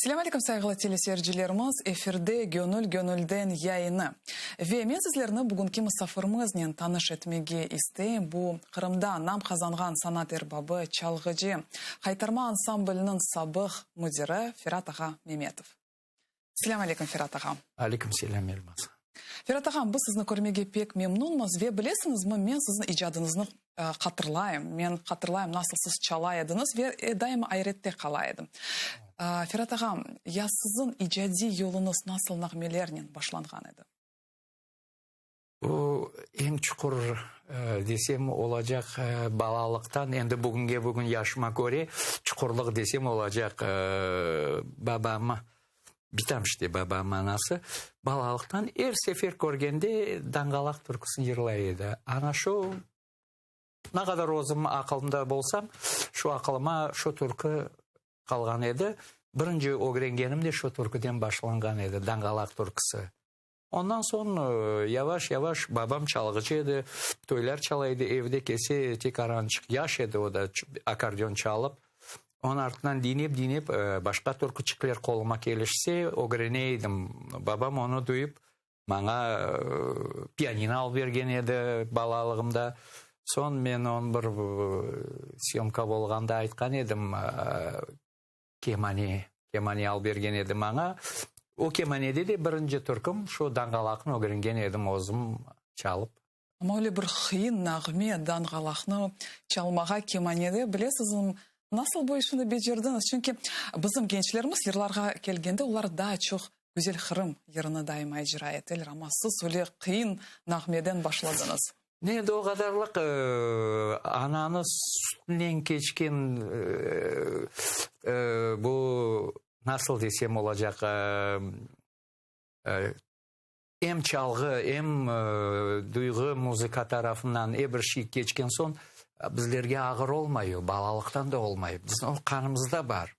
Selâm aleyküm, sayğılı teleseyircilerimiz, efirde Gönül gönülden yayını. Ve men sizlerni bugünki musafirmiznen tanış etmege isteyim. Bu, Qırımda nam qazanğan sanat erbabı, çalğıcı, Haytarma ansambliniñ sabıq müdiri Ferat ağa Memetov. Selâm aleyküm, Ferat ağa. Aleyküm selâm, Elmaz. Ferat ağam, biz sizni körmege pek memnunmız ve bilesiñizmi, men siziñ icadıñıznı hatırlayım. Men hatırlayım, nasıl siz çala ediñiz ve daima ayrette qala edim. Ferat ağam, ya siziñ icadiy yoluñız nasıl nağmelernen başlanğan edi? Bu eñ çuqur desem olacaq balalıqtan, endi bugünge bugün yaşıma köre çuqurlıq desem olacaq babam, bitam işte babam anası, balalıqtan er sefer körgende Danğalaq türküsini yırlay edi. Ana şu ne qadar özüm aqılımda bolsam, şu aqılıma şu türkü qalğan edi. Birinci ögrengenim de şu türküden başlanğan edi, Danğalaq türküsi. Ondan soñ yavaş-yavaş babam çalğıcı edi, toylar çala edi, evde kese tek arançıq, yaş edi o da, akkordeon çalıp, onıñ artından diñlep-diñlep başqa türküçikler qoluma kelişse, ögrene edim. Babam onı duyıp, maña pianino alıp bergen edi balalığımda. Soñ men onı bir syomka bolğanda aytqan edim, Kemane, kemane alıp bergen edi maña. O kemanede de birinci türküm şu Danğalaqnı ögrengen edim özüm çalıp. Amma öyle bir qıyın nağme, Danğalaqnı çalmağa kemanede, bilesiz, nasıl bu işini becerdiñiz? Çünki bizim gençlerimiz yırlarğa kelgende, olar daa çoq Güzel Qırım yırını daima icra eteler, amma siz öyle qıyın nağmeden başladıñız. Ne endi o qadarlıq ananı sütünen keçken bu nasıl desem olacaq em çalğı, em duyğı muzıka tarafından er bir şey keçken soñ bizlerge ağır olmayı, balalıqtan da olmayı. Bizim o qanımızda bar.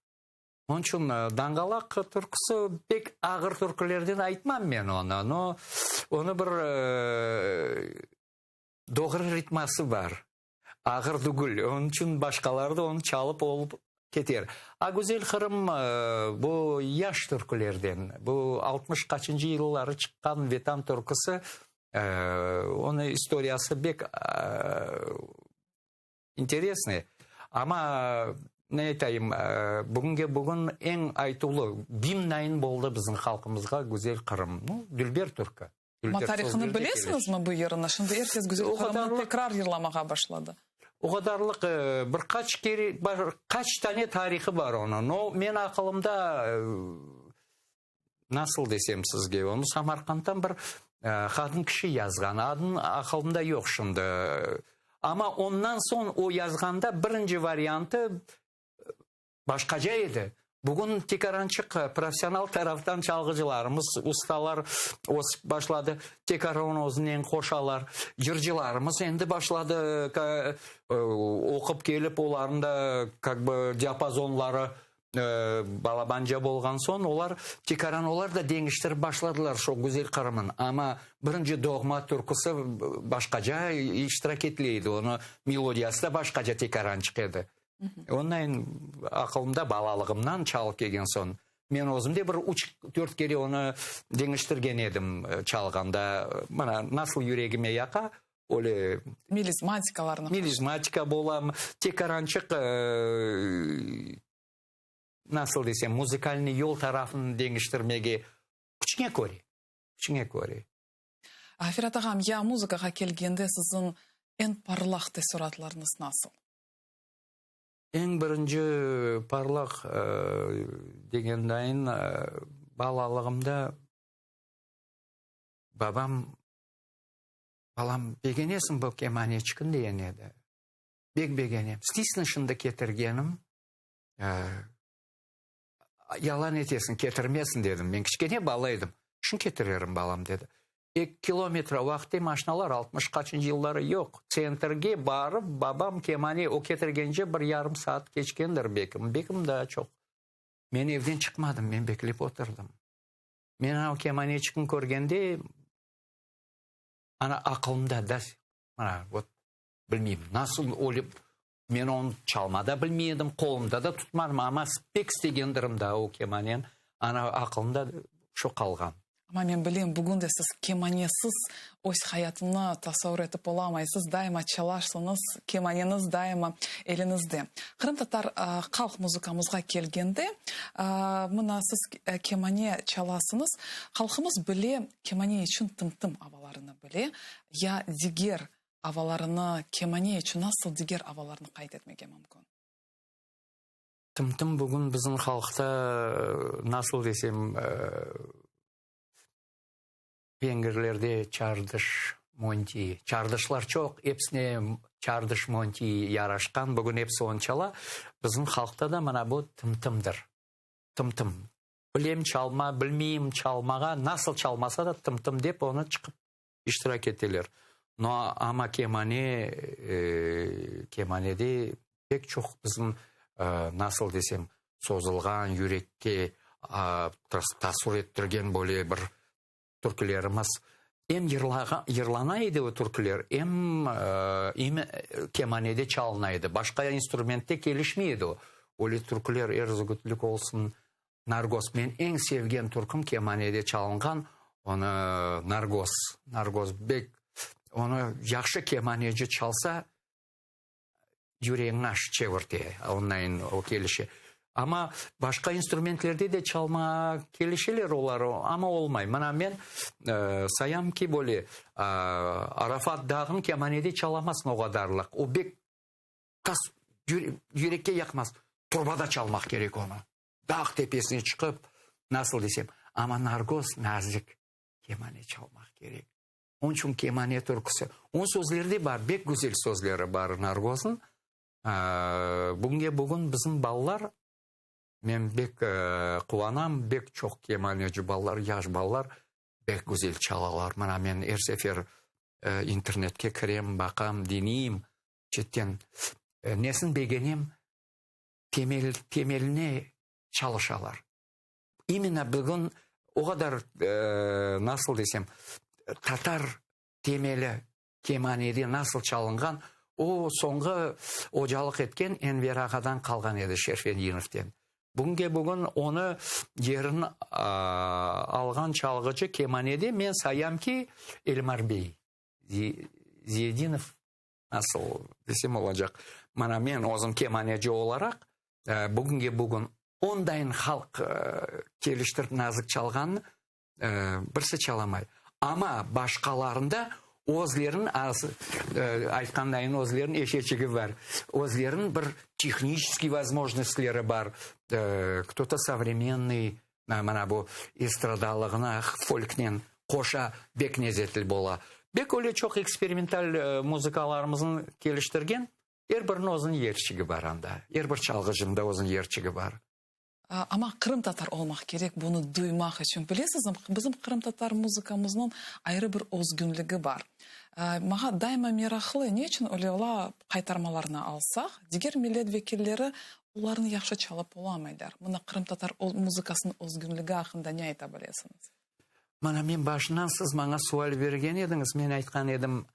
Onıñ içün Danğalaq türküsi pek ağır türkülerden aytmam men onı, no onı bir doğru ritması bar, ağır tügül, onıñ içün başqaları da onı çalıp olıp keter. A Güzel Qırım bu yaş türkülerden, bu 60 qaçıncı yılları çıqqan Vetan türküsi, onıñ istoriyası bek İnteresnıy, amma ne aytayım, bugünge bugün eñ aytuvlı gimnayın boldı bizim halqımızğa Güzel Qırım. Nu, dülber türkü. Amma tarihını bilesiñizmi bu yırnı? Şimdi er kes Güzel Qırımnı tekrar yırlamağa başladı. O qadarlıq bir qaç kere, bir qaç tane tarihı bar onıñ. No, men aqılımda, nasıl desem sizge, onı Samarqanddan bir qadın kişi yazğan, adın aqılımda yoq şimdi. Amma ondan soñ o yazğanda birinci variantı başqaca edi. Bugün tekarançıq professional taraftan çalğıcılarımız, ustalar ösip başladı, tekrar onı özünen qoşalar. Yırcılarımız endi başladı oqup kelip, olarnıñ da kak bı diapazonları Balabanca bolğan soñ olar tekaran olar da deñiştirip başladılar şo Güzel Qırımın. Amma birinci doğma türküsi başqaca iştirak etile edi, onı melodiyası da başqaca tekarançıq edi. Ondan aqılımda balalığımdan çalıp kelgen soñ men özüm de bir üç, dört kere onı deñiştirgen edim çalğanda. Mına nasıl yüregime yaqa, Öyle Melizmatikalarnı. Melizmatika bola, tekarançıq, nasıl desem, muzıkalnıy yol tarafını deñiştirmege küçüñe köre, küçüñe köre. Ferat ağam, ya muzıkağa kelgende siziñ eñ parlaq teessuratlarıñız nasıl? Eñ birinci parlaq degendayın, balalığımda babam Balam, begenesiñ bu kemaneçikni degen edi. Bek begenem. İsteysiñ şimdi ketirgenim, yalan etesiñ, ketirmesiñ dedim. Men kiçkene bala edim. Şun ketirerim, balam, dedi. Eki kilometre vaqıtte maşinalar 60 qaçıncı yılları yoq. Tsentrge barıp, babam kemane o ketirgence bir yarım saat keçkendir bekim. Bekim daa çoq. Men evden çıqmadım, men beklep oturdım. Men o kemaneçikni körgende, Ana aqılımda da, mına, vot, bilmeyim, nasıl ölip, men onı çalma da bilmey edim, qolumda da tutmadım, amma pek istegendirim da o kemanen. Ana aqılımda şu qalğan. Amma men bilem, bugün de siz kemanesiz öz hayatını tasavur etip olamaysız, daima çalaşsıñız, kemaneñiz daima eliñizde. Qırımtatar halq muzıkamızğa kelgende, mına siz kemane çalasıñız, halqımız bile kemane içün tım-tım avalarını bile, ya diger avalarını kemane içün nasıl diger avalarnı qayd etmege mümkün? Tım-tım bugün bizim halqta, nasıl desem, vengerlerde çardış monti, çardışlar çoq, episine çardış monti yaraşqan, bugün episi onı çala. Bizim halqta da mına bu tım-tımdır. Tım-tım. Bilem çalma, bilmeyim çalmağa, nasıl çalmasa da tım-tım dep onı çıqıp iştirak eteler. No, amma kemane, kemanede pek çoq bizim, nasıl desem, sozulğan, yürekke tasur ettirgen böyle bir türkülerimiz. Em yırlana edi o türküler, em kemanede çalına edi. Başqa instrumentte kelişmey edi o. Öyle türküler, Er zügütlük olsun, Nargos, men eñ sevgen türküm kemanede çalınğan, onı Nargos, Nargos bek, onı yahşı kemaneci çalsa, yüregiñ aş çevirte, onayın o kelişe. Amma başqa instrumentlerde de çalma kelişeler olar, amma olmay. Mına men sayam ki, böyle Arafat dağın kemanede çalamazsıñ o qadarlıq, o bek tas yürekke yaqmaz. Turbada çalmaq kerek onı. Dağ tepesine çıqıp, nasıl desem, amma Nargos nazik kemane çalmaq kerek. Onıñ içün kemane türküsi. Onıñ sözleri de bar, bek güzel sözleri bar Nargosnıñ. Bugünge bugün bizim balalar, men bek quvanam, bek çoq kemaneci balalar, yaş balalar bek güzel çalalar. Mına men er sefer internetke kirem, baqam, diñleyim çetten. Nesin begenem, temel, temeline çalışalar. İmенно bugün o qadar, nasıl desem, tatar temeli kemanede nasıl çalınğan, o soñğı ocalıq etken Enver ağadan qalğan edi, Şerfedinovden. Bugünge bugün onı yerini alğan çalğıcı kemanede men sayam ki, Elmar bey Ziyedinov Nasıl desem olacaq? Mana men özüm kemaneci olaraq, bugünge bugün ondayın halq keliştirip nazik çalğanını birisi çalamay. Amma başqalarında özleriniñ az aytqandayın özleriniñ eşeçigi bar, özleriniñ bir tehniçeskiy vozmojnostleri bar, кто-то sovremenniy Mana bu estradalığını folknen qoşa, bek nezetli bola. Bek öyle çoq eksperimental muzıkalarımıznı keliştirgen, er biriniñ özüniñ yerçigi bar anda, er bir çalğıcınıñ da özüniñ yerçigi bar. Amma qırımtatar olmaq kerek bunı duymaq içün. Bilesizmi, bizim qırımtatar muzıkamıznıñ ayrı bir özgünligi bar. Maña daima meraqlı, ne içün öyle ola, qaytarmalarnı alsaq, diger millet vekilleri Olarnı yahşı çalıp olamaylar. Mına qırımtatar muzıkasınıñ özgünligi aqqında ne ayta bilesiñiz? Mana men başından siz maña sual bergen ediñiz, men aytqan edim,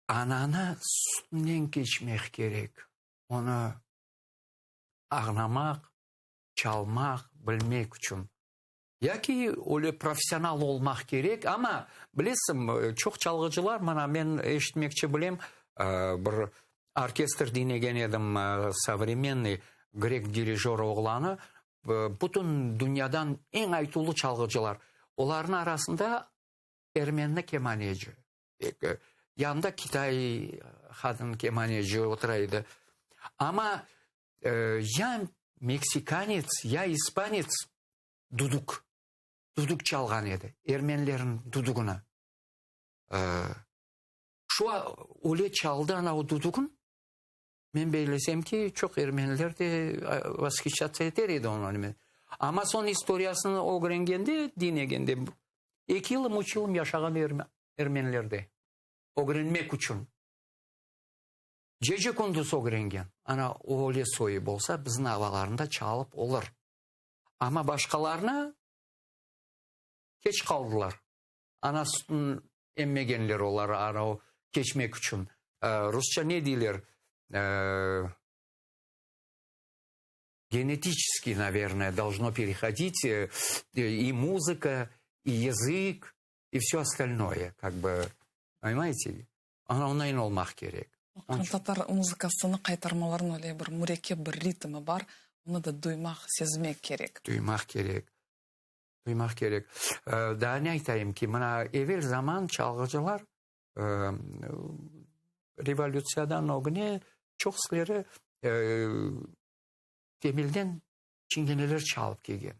ananı sütünden keçmek kerek, onı añlamaq, çalmaq, bilmek içün. Yaki öyle professional olmaq kerek, amma, bilesiñ, çoq çalğıcılar, mana men eşitmekçe bilem, bir orkestr diñlegen edim, sovremenniy grek dirijör oğlanı, bütün dünyadan eñ aytuvlı çalğıcılar, olarnıñ arasında ermenli kemaneci, yanında kitay qadın kemaneci otura edi, amma ya meksikanets, ya ispanets duduk, duduk çalğan edi, ermenilerniñ dudugını. Şu öyle çaldı ana o dudugın, men beylesem ki, çoq ermeniler de voshiçatsiya eter edi onıñ. Amma soñ istoriyasını ögrengende, diñlegende, eki yılım, üç yılım yaşağan ermenilerde, ögrenmek içün. Gece-kündüz ögrengen. Ana, öyle soyu bolsa, bizim avalarında çalıp olur. Amma başqalarına keç qaldılar. Ana sütün emmegenler olar, ana o keçmek içün. Rusça ne deyler? Genetiçeski, navernoye, dolžno perehodit i muzıka, i yazık, i vse ostalnoye, kak bı, ponimayete? Ana onayın olmaq kerek. Qırımtatar muzıkasını qaytarmalarnıñ öyle bir mürekkep bir ritmi bar, onı da duymaq, sezmek kerek. Duymaq kerek. Duymaq kerek. Daa ne aytayım ki, mına evel zaman çalğıcılar revolütsiyadan ögüne çoqsuları temelden çingeneler çalıp kelgen.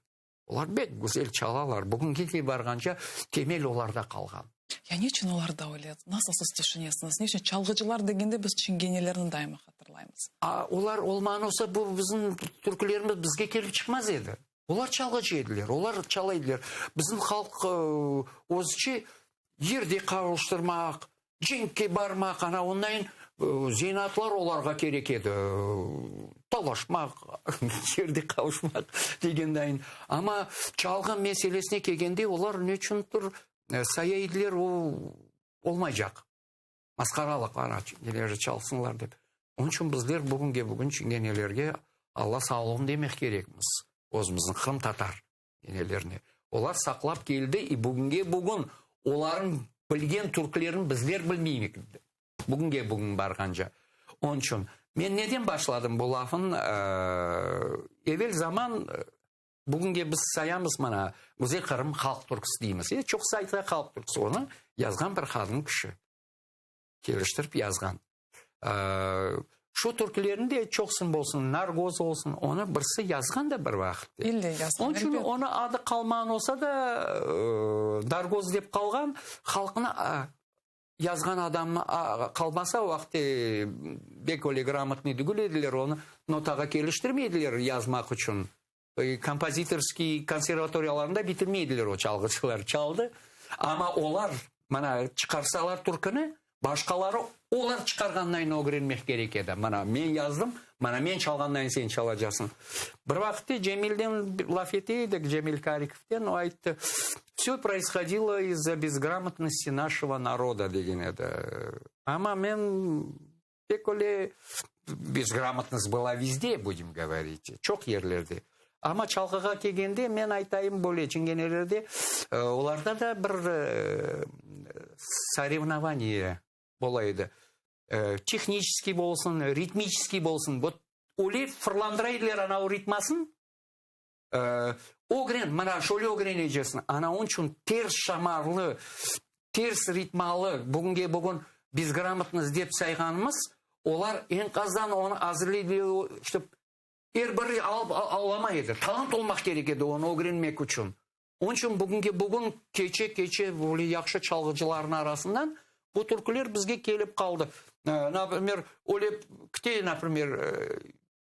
Olar bek güzel çalalar. Bugünge barğanca temel olarda qalğan. Ya ne içün olarda öyle? Nasıl siz tüşünesiñiz? Ne içün çalğıcılar degende biz çingenelerni daima hatırlaymız? A, olar olmağan olsa, bu bizim türkülerimiz bizge kelip çıqmaz edi. Olar çalğıcı ediler, olar çala ediler. Bizim halq özçe yerde qavuştırmaq, cenkke barmaq, ana ondayın zenaatlar olarğa kerek edi, talaşmaq, yerde qavuşmaq degendayın. Amma çalğı meselesine kelgende olar neçündir saya ediler, o olmaycaq. Masqaralıq, ana, çingeneler çalsınlar dep. Onıñ içün bizler bugünge bugün çingenelerge Alla sağ olun demek kerekmiz, özümizniñ qırımtatar çingenelerine. Olar saqlap keldi i bugünge bugün olarnıñ bilgen türklerini bizler bilmeyik, bugünge bugün barğanca. Onıñ içün men neden başladım bu lafın, evel zaman Bugünge biz sayamız mana, Güzel Qırım halq türküsi deymiz. E, çoq sayta halq türküsi. Onı yazğan bir qadın kişi. Keliştirip yazğan. Şu türkülerni de çoqsun bolsun, Nargoz olsun, onı birisi yazğan da bir vaqıt. İlle yazğan. Onıñ içün onı adı qalmağan olsa da, Nargoz dep qalğan, halqnı Yazğan adam qalmasa, o vaqıt bek öyle gramotnıy dügül ediler, onı notağa keliştirmey ediler yazmaq içün. Kompozitorskiy konservatoriyalarında bitirmey ediler o çalğıcılar. Çaldı, amma olar, mana, çıqarsalar türküni, başqaları olar çıqarğandan ögrenmek kerek edi. Mana, men yazdım, mana, men çalğandan sen çalacaqsıñ. Bir vaqıtte Cemilden laf ete edik, Cemil Karikovden, o ayttı, Vse proishodilo iz-za bezgramotnosti našego naroda, degen edi. Amma men pek öyle, bezgramotnost была vezde, budem govorit, çoq yerlerde. Amma çalğığa kelgende, men aytayım böyle, çingenelerde, olarda da bir sorevnovaniye bola edi. Tehniçeskiy bolsun, ritmiçeskiy bolsun, vot öyle fırlandıra ediler anavı ritmasın, Ögren, mına şöyle ögrenecesiñ. Ana onıñ içün ters şamarlı, ters ritmalı, bugünge bugün bezgramotnost dep sayğanımız, olar eñqazdan onı azırlay, işte, er biri alıp alamay edi. Talant olmaq kerek edi onı ögrenmek içün. Onıñ içün bugünge bugün keçe, keçe böyle yahşı çalğıcılarnıñ arasından bu türküler bizge kelip qaldı. Naprimer, öyle kite, naprimer,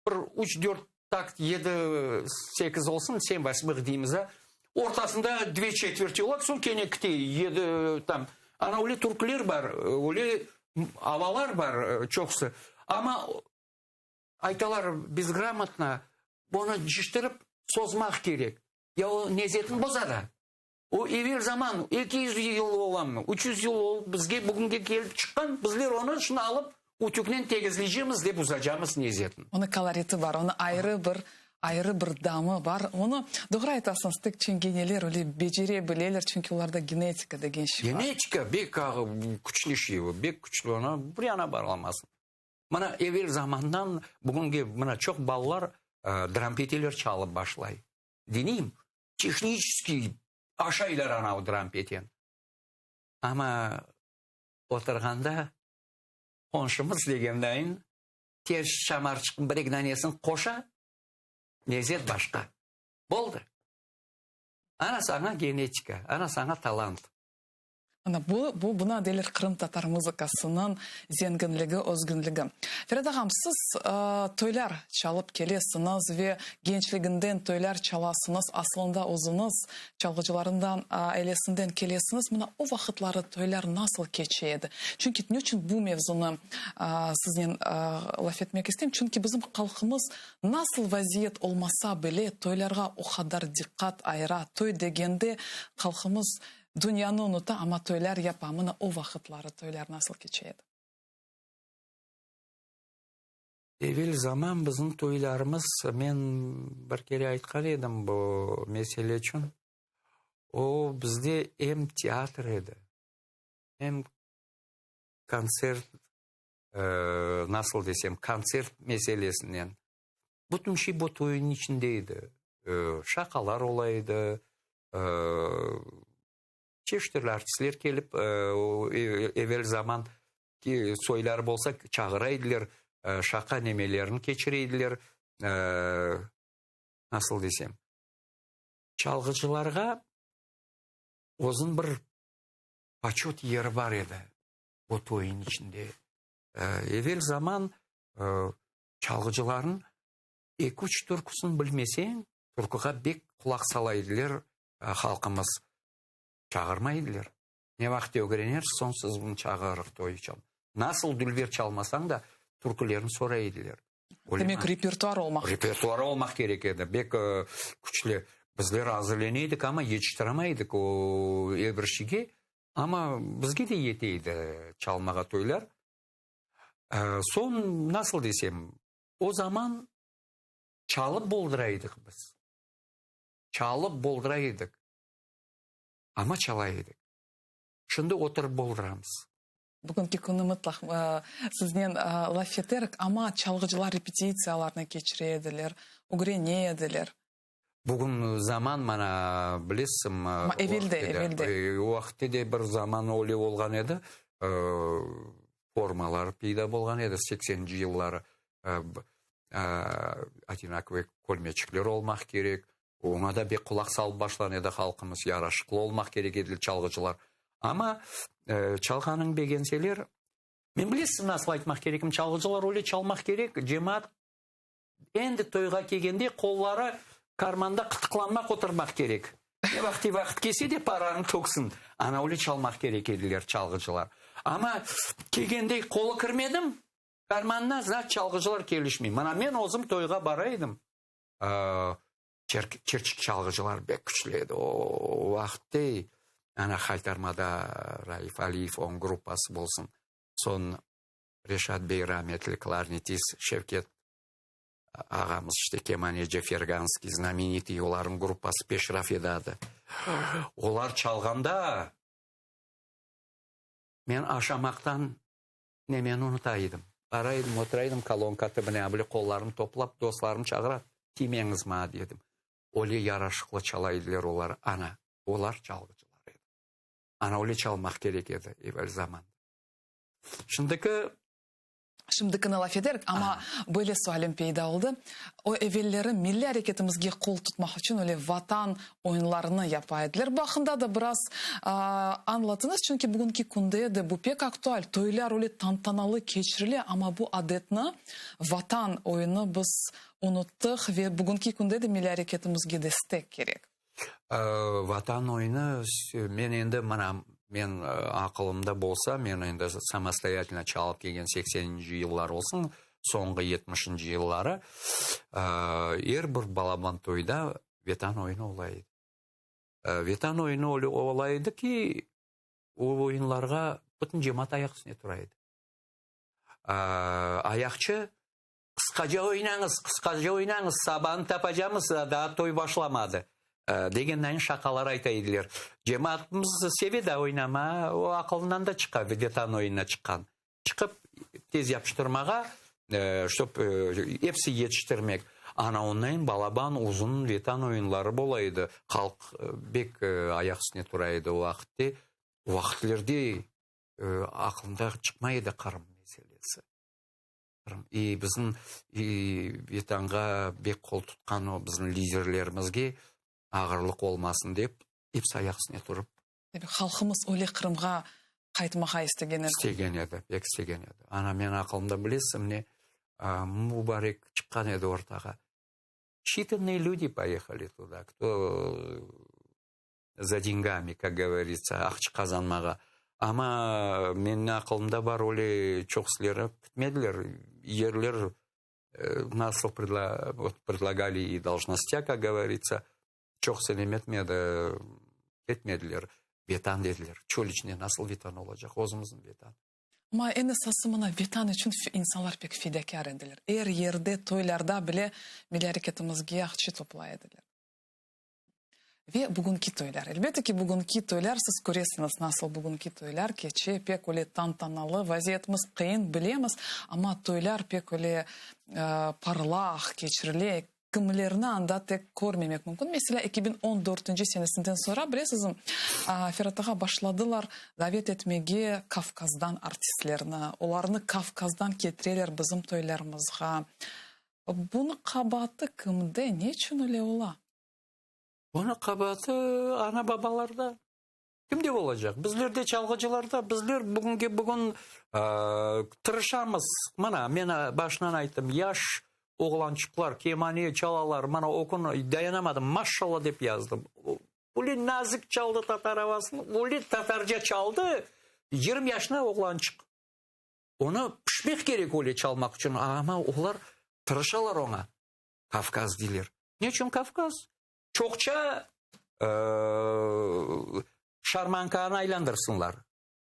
Bir üç, dört takt, yedi, sekiz olsun, sem vosmıh deymiz, a. Ortasında dve çetverti ola, soñ kene kite yedi tam. Ana öyle türküler bar, öyle avalar bar çoqusı. Amma aytalar, bezgramotno, bunı cıştırıp sozmaq kerek. Ya o nezetini boza da. O evel zaman, 200 yıl olamı, 300 yıl olıp bizge bugünge kelip çıqqan, bizler onı şunı alıp ütüknen tegizleycemiz dep uzacamız nezetini. Onıñ koloriti bar, onıñ ayrı bir, ayrı bir damı bar. Onı, doğru aytasıñız, tek çingeneler öyle becere bileler, çünki olarda genetika degen şey bar. Genetika bek küçlü şey o, bek küçlü, onı bir yana baralamasıñ. Mına evel zamandan bugünge mına çoq balalar drampeteler çalıp başlay. Deneyim, Tehniçeskiy aşaylar anavı drampeten. Amma oturğanda qonşumız degendayın ters şamarçıqnıñ bir-eki danesini qoşa, lezzet başqa. Boldı. Ana saña genetika, ana saña talant. Ana, bu, bu, buna deyler qırımtatar muzıkasınıñ zenginligi, özgünligi. Ferid ağam, siz toylar çalıp kelesiñiz ve gençliginden toylar çalasıñız, asılında özüñiz çalğıcılarından ailesinden kelesiñiz. Mına o vaqıtları toylar nasıl keçe edi? Çünki ne içün bu mevzunı siznen laf etmek isteyim? Çünki bizim halqımız nasıl vaziyet olmasa bile toylarğa o qadar diqqat ayıra. Toy degende halqımız Dünyanı unuta, amma toylar yapa. Mına o vaqıtları toylar nasıl keçe edi? Evel zaman bizim toylarımız, men bir kere aytqan edim bu mesele içün, o bizde em teatr edi, em kontsert, nasıl desem, kontsert meselesinen. Bütün şey bu toyunıñ içinde edi. Şaqalar ola edi, çeşit türlü artistler kelip, evel zaman soyları bolsa çağıra ediler, şaqa nemelerini keçire ediler, nasıl desem, çalğıcılarğa özüniñ bir poçet yeri bar edi bu toyunıñ içinde. Evel zaman çalğıcılarnıñ eki-üç türküsini bilmeseñ, türküğa bek qulaq sala ediler halqımız, çağırmay ediler. Ne vaqıt ögrenersiz, soñ siz bunı çağırırıq toy içün. Nasıl dülber çalmasañ da, türkülerni soray ediler. Demek, repertuar olmaq kerek. Repertuar olmaq kerek edi, bek küçlü. Bizler azırlene edik, amma yetiştiramay edik o er bir şeyge. Amma bizge de yete edi çalmağa toylar. Soñ, nasıl desem, o zaman çalıp boldıra edik biz. Çalıp boldıra edik. Amma çala edik. Şimdi oturıp boldıramız. Bugünki künni mıtlaq siznen laf eterik, amma çalğıcılar repetitsiyalarnı keçire ediler, ögrene ediler. Bugün zaman mana bilesiñ. Amma evelde, evelde. O vaqıtte de bir zaman öyle olğan edi, formalar peyda bolğan edi sekseninci yılları. Odinakovıy kölmeçikler olmaq kerek, Oña da bek qulaq salıp başlağan edi halqımız, yaraşıqlı olmaq kerek ediler çalğıcılar. Amma çalğanıñ begenseler, men bilesiz nasıl aytmaq kerekim, çalğıcılar öyle çalmaq kerek, cemaat endi toyğa kelgende qolları karmanda qıtıqlanmaq oturmaq kerek. Ne vaqti vaqıt kelse de paranı töksün. Ana öyle çalmaq kerek ediler çalğıcılar. Amma kelgende qolı kirmedim karmanına, znaç çalğıcılar kelişmey. Mana men özüm toyğa bara edim. Çerçik çalğıcılar bek küçlü edi o vaqıtte. Ana Haytarmada Raif Aliyev, onıñ gruppası bolsun. Soñ Reşat bey rametli klarnetist, Şevket ağamız, işte kemaneci Ferganskiy, znamenitiy, olarnıñ gruppası Peşraf edi adı. Olar çalğanda men aşamaqtan Nemeni unuta edim. Bara edim, otura edim kolonka tübüne, a böyle qollarımnı toplap, dostlarım çağıra, tiymeñiz maña, dey edim. Öyle yaraşıqlı çala ediler olar, ana, olar çalğıcılar edi. Ana, öyle çalmaq kerek edi evel zamanda. Şimdiki. Şimdikini laf ederik, amma böyle sualim peyda oldı. O evelleri milliy areketimizge qol tutmaq içün öyle vatan oyunlarını yapa ediler. Bu aqqında da biraz añlatıñız, çünki bugünki künde de bu pek aktual. Toylar öyle tantanalı keçirile, amma bu adetni, vatan oyunı biz unuttıq ve bugünki künde de milliy areketimizge destek kerek. Vatan oyunı, men endi mına, men aqılımda bolsa, men endi samostoyatelno çalıp kelgen sekseninci yıllar olsun, soñğı yetmişinci yılları, er bir balaban toyda Vetan oyunı ola edi. Vetan oyunı ola edi ki, o oyunlarğa bütün cemaat ayaq üstüne tura edi. Ayaqçı, qısqaca oynañız, qısqaca oynañız, sabanı tapacamız, daa toy başlamadı, degenlerin şaqalar ayta ediler. Cemaatımız seve de oynama, o aqılından da çıqa, Vetan oyunına çıqqan. Çıqıp tez yapıştırmağa, ştob episi yetiştirmek. Ana ondan balaban, uzun Vetan oyunları bola edi. Halq bek ayaq üstüne tura edi o vaqıtte. O vaqıtlerde aqlında çıqmay edi Qırım meselesi. Qırım. İ bizim Vetanğa bek qol tutqan o bizim liderlerimizge ağırlıq olmasın dep, episi ayaq üstüne turıp. Demek, halqımız öyle Qırımğa qaytmağa istegen edi. İstegen edi, pek istegen edi. Ana, men aqılımda, bilesiñ ne, Mubarek çıqqan edi ortağa. Считанные люди поехали туда, кто за деньгами, как говорится, aqça qazanmağa. Amma menim aqılımda bar, öyle çoqsuları ketmediler. Yerler nasıl predlagali и должностя, как говорится, Çoqusı neme etmedi, ketmediler. Vetan dediler. Çöl içinde nasıl vetan olacaq? Özümizniñ vetan. Amma eñ esası mına Vetan içün insanlar pek fedakâr ediler. Er yerde, toylarda bile milliy areketimizge aqça toplay ediler. Ve bugünki toylar. Elbette ki, bugünki toylar, siz köresiñiz, nasıl bugünki toylar keçe, pek öyle tantanalı, vaziyetimiz qıyın, bilemiz, amma toylar pek öyle parlaq keçirile, kimlerni anda tek körmemek mümkün. Meselâ, 2014-nci senesinden soñra, bilesizmi, Ferat ağa, başladılar davet etmege Kavkazdan artistlerni, olarnı Kavkazdan ketireler bizim toylarımızğa. Bunıñ qabaatı kimde, ne içün öyle ola? Bunıñ qabaatı ana-babalarda. Kimde olacaq? Bizlerde, çalğıcılarda. Bizler bugünge bugün tırışamız. Mana, men başından ayttım, yaş oğlançıqlar kemane çalalar. Mana, o kün dayanamadım, maşşalla dep yazdım. Öyle nazik çaldı tatar avasını, öyle tatarca çaldı, 20 yaşında oğlançıq. Onı pişmek kerek öyle çalmaq içün, amma olar tırışalar oña. Kavkaz deyler. Ne içün Kavkaz? Çoqça şarmankanı aylandırsınlar.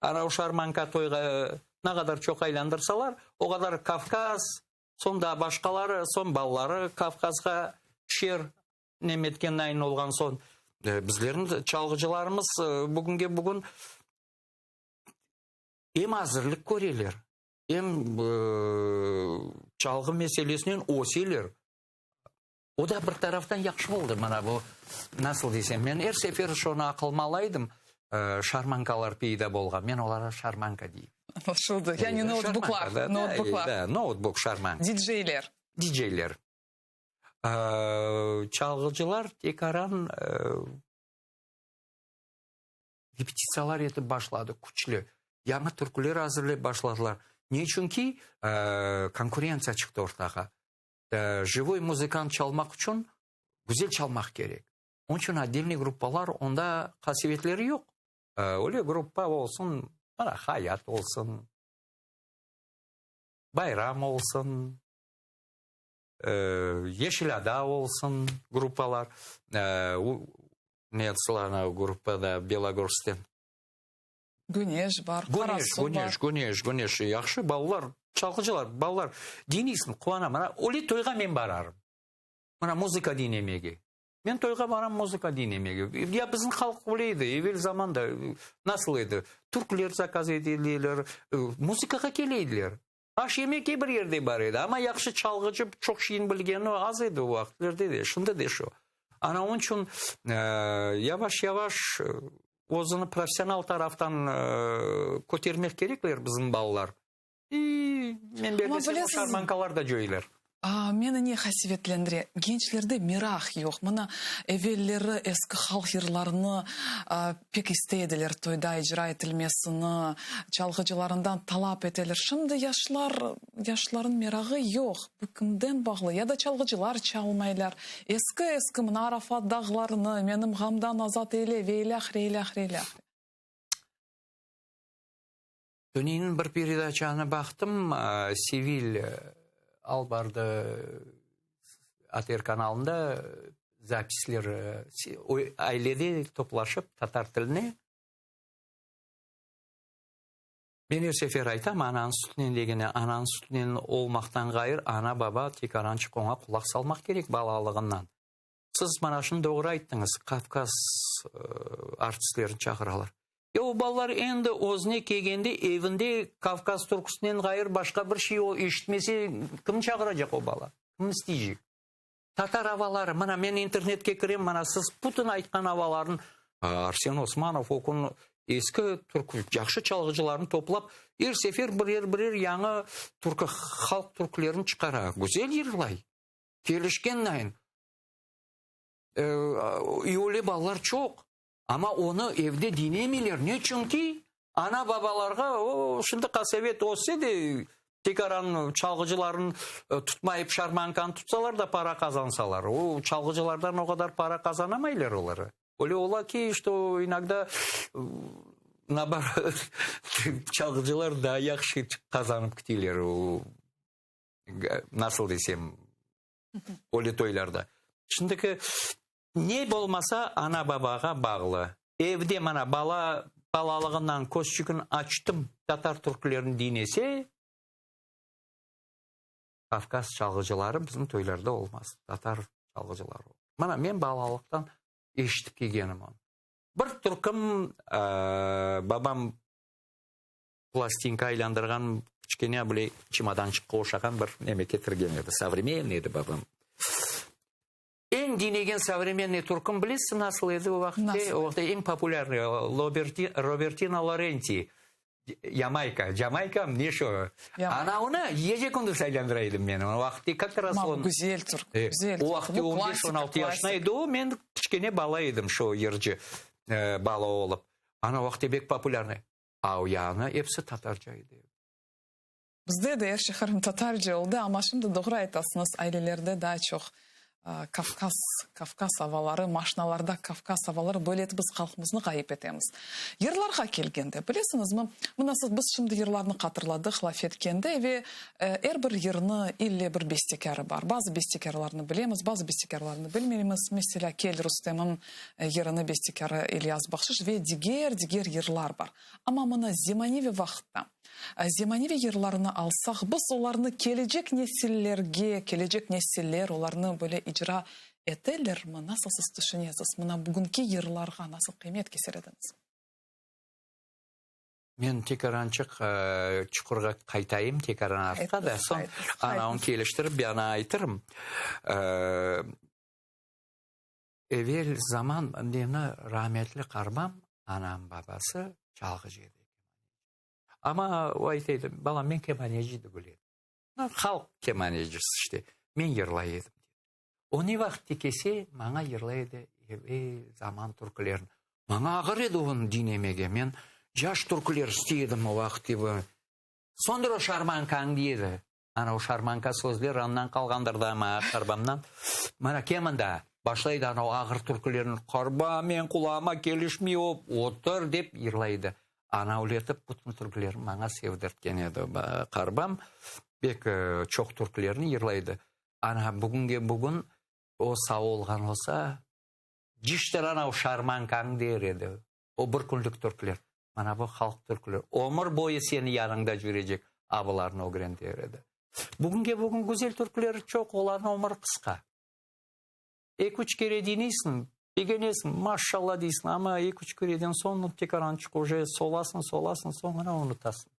Ana o şarmanka toyğa ne qadar çoq aylandırsalar, o qadar Kavkaz, soñ daa başqaları, soñ balaları Kavkazğa tüşer, nemetken nayin olğan soñ. Bizlerniñ çalğıcılarımız bugünge bugün em azırlıq köreler, em çalğı meselesinen öseler. O da bir taraftan yahşı oldı, mana bu, nasıl desem, men er sefer şonı aqılıma ala edim, şarmankalar peyda bolğan, men olarğa şarmanka deyim. Añlaşıldı, yani noutbuklar, noutbuklar. Da, noutbuk, şarmanka. Diceyler. Diceyler. Çalğıcılar tekaran repetitsiyalar etip başladı, küçlü. Yañı türküler azırlap başladılar. Ne içün ki, konkurentsiya çıqtı ortağa. Živoy muzıkant çalmaq içün güzel çalmaq kerek. Onıñ içün otdelniy gruppalar, onda qasevetleri yoq. Öyle gruppa olsun, mana Hayat olsun, Bayram olsun, Yeşil ada olsun gruppalar. Ne adı gruppada Belogorskten? Güneş bar, Güneş, Qarasu bar. güneş, güneş, güneş. Yahşı balalar, çalğıcılar, balalar. Diñleysiñ, quvanam. Mına, öyle toyğa men bararım. Mına, muzıka diñlemege. Men toyğa baram muzıka diñlemege. Ya bizim halq öyle edi, evel zamanda nasıl edi? Türkler zakaz eteler, muzıkağa kele ediler. Aş yemek bir yerde bar edi, amma yahşı çalğıcı, çoq şeyni bilgeni az edi o vaqıtlerde de, şimdi de şu. Ana onıñ içün yavaş-yavaş özüni professional taraftan kötermek kerekler bizim balalar. İ, men bermesem o şarmankalar da coyular. Meni ne qasevetlendire, gençlerde meraq yoq. Mına, evelleri eski halq yırlarını pek istey ediler toyda icra etilmesini, çalğıcılarından talap eteler. Şimdi yaşlar, yaşların merağı yoq. Bu kimden bağlı? Ya da çalğıcılar çalmaylar. Eski-eski, mına, Arafat dağlarını, Menim ğamdan azat eyle ve ilâhre, ilâhre, ilâhre. Tüneyniñ bir peredaçanı baqtım, Sevil alıp bardı ATR kanalında zapisler, ailede toplaşıp tatar tiline. Men er sefer aytam, ananıñ sütünen degeni, ananıñ sütünen olmaqtan ğayrı, ana-baba tekarançıq oña qulaq salmaq kerek balalığından. Siz mana şunı doğru ayttıñız, Kavkaz artistlerini çağıralar. E o balalar endi özüne kelgende evinde Kavkaz türküsünden ğayrı başqa bir şey o eşitmese, kimni çağıracaq o bala? Kimni isteycek? Tatar avaları, mana men internetke kirem, mana siz bütün aytqan avalarnı, Arsen Osmanov o kün eski türkü, yahşı çalğıcılarnı toplap, er sefer birer-birer yañı türkü, halq türkülerini çıqara. Güzel yırlay. Kelişken nayın. Öyle balalar çoq, amma onı evde diñlemeyler. Ne içün ki, ana-babalarğa o, şimdi qasevet össe de, tekaran çalğıcılarnı tutmayıp şarmankanı tutsalar da para qazansalar. O çalğıcılardan o qadar para qazanamaylar olar. Öyle ola ki, što inogda naoborot çalğıcılar daa yahşı qazanıp kiteler. Nasıl desem, öyle toylarda. Şimdiki ne bolmasa ana-babağa bağlı. Evde mana bala. balalığından közçigini açtım, tatar türkülerini diñlese, Kavkaz çalğıcıları bizim toylarda olmaz, tatar çalğıcıları olur. Mana men balalıqtan eşitip kelgenim onı. Bir türküm babam plastinka aylandırğan kiçkene bile çemodançıqqa oşağan bir neme ketirgen edi. Sovremenniy edi babam. Eñ diñlegen sovremenniy türküm bilesiz nasıl edi o vaqıtte? O vaqıtte eñ populârnıy Robertino Lorenti. Yamayka, Camayka ne şo? Ana onı gece-kündüz aylandıra edim men. O vaqıtte kak raz Amma bu güzel türkü, güzel türkü. O vaqıtte on beş, on altı yaşında edi o, men kiçkene bala edim şo yırcı bala olıp. Ana o vaqıtte bek populârnıy. A o yanı episi tatarca edi. Bizde de er şey qırımtatarca oldı, amma şimdi doğru aytasıñız, ailelerde daa çoq Kavkaz, Kavkaz avaları, maşinalarda Kavkaz avaları, böyle etip biz halqımıznı ğayıp etemiz. Yırlarğa kelgende, bilesiñizmi, mına siz, biz şimdi yırlarnı hatırladıq laf etkende ve er bir yırnı ille bir bestekârı bar. Bazı bestekârlarnı bilemiz, bazı bestekârlarnı bilmeymiz. Meselâ, Kel Rustemim yırını bestekârı İlyas Bahşiş ve diger, diger yırlar bar. Amma mına zemaneviy vaqıtta, Zemaneviy yırlarnı alsaq, biz olarnı kelecek nesillerge, kelecek nesiller olarnı böyle icra etelermi? Nasıl siz tüşünesiz? Mına bugünki yırlarğa nasıl qıymet keser ediñiz? Men tekarançıq çuqurğa qaytayım, tekaran artqa da, soñ anavını keliştirip bir ana aytırım. Evel zaman meni rametli qarbam, anam babası, çalğıcı edi. Amma o ayta edi, balam, men kemaneci degil edim. Halq kemanecisi işte, men yırlay edim. O ne vaqıtte kelse, maña yırlay edi evel zaman türkülerini. Maña ağır edi onı diñlemege. Men yaş türküler istey edim o vaqıt. Söndür o şarmankañı, dey edi. Ana o şarmanka sözler andan qalğandır da maña qarbamdan. Mana kel mında, başlay da ana o ağır türkülerni, Qarba, men qulağıma kelişmey o, otur, dep yırlay edi. Ana öyle etip bütün türkülerni maña sevdirtken edi qarbam. Bek çoq türkülerni yırlay edi. Ana bugünge bugün o sağ olğan olsa, ciştir ana o şarmankañı der edi. O bir künlük türküler. Mana bu halq türküleri. Ömür boyu seni yanıñda cürecek abılarnı ögren der edi. Bugünge bugün güzel türküleri çoq, olarnıñ ömüri qısqa. Eki-üç kere diñleysiñ, begenesiñ, maşşalla deysiñ, amma eki-üç kereden soñ tekarançıq uje solasıñ, solasıñ, soñra unutasıñ.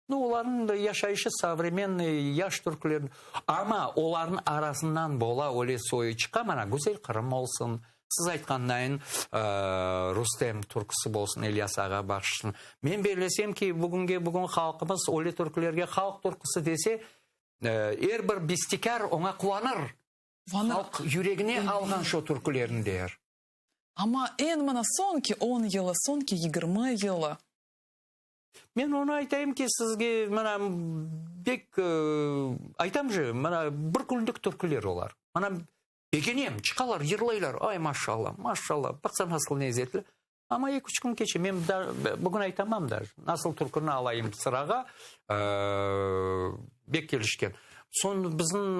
Nu, olarnıñ da yaşayışı sovremennıy, yaş türkülerniñ. Amma olarnıñ arasından bola öyle soyu çıqa, mana, Güzel Qırım olsun, siz aytqandayın, Rustem türküsi bolsun, İlyas ağa Bahşışnıñ. Men bellesem ki, bugünge bugün halqımız öyle türkülerge halq türküsi dese, er bir bestekâr oña quvanır. Halq yüregine alğan şo türkülerni der. Amma eñ mana soñki on yılı, soñki 20 yılı. Men onı aytayım ki, sizge, mına, bek aytam je, mına, bir künlük türküler olar. Mına, begenem, çıqalar, yırlaylar, ay, maşallah, maşallah, baqsa nasıl lezetli. Amma eki-üç kün keçe, men da, bugün aytamam da, nasıl türküni alayım sırağa, bek kelişken. Soñ bizim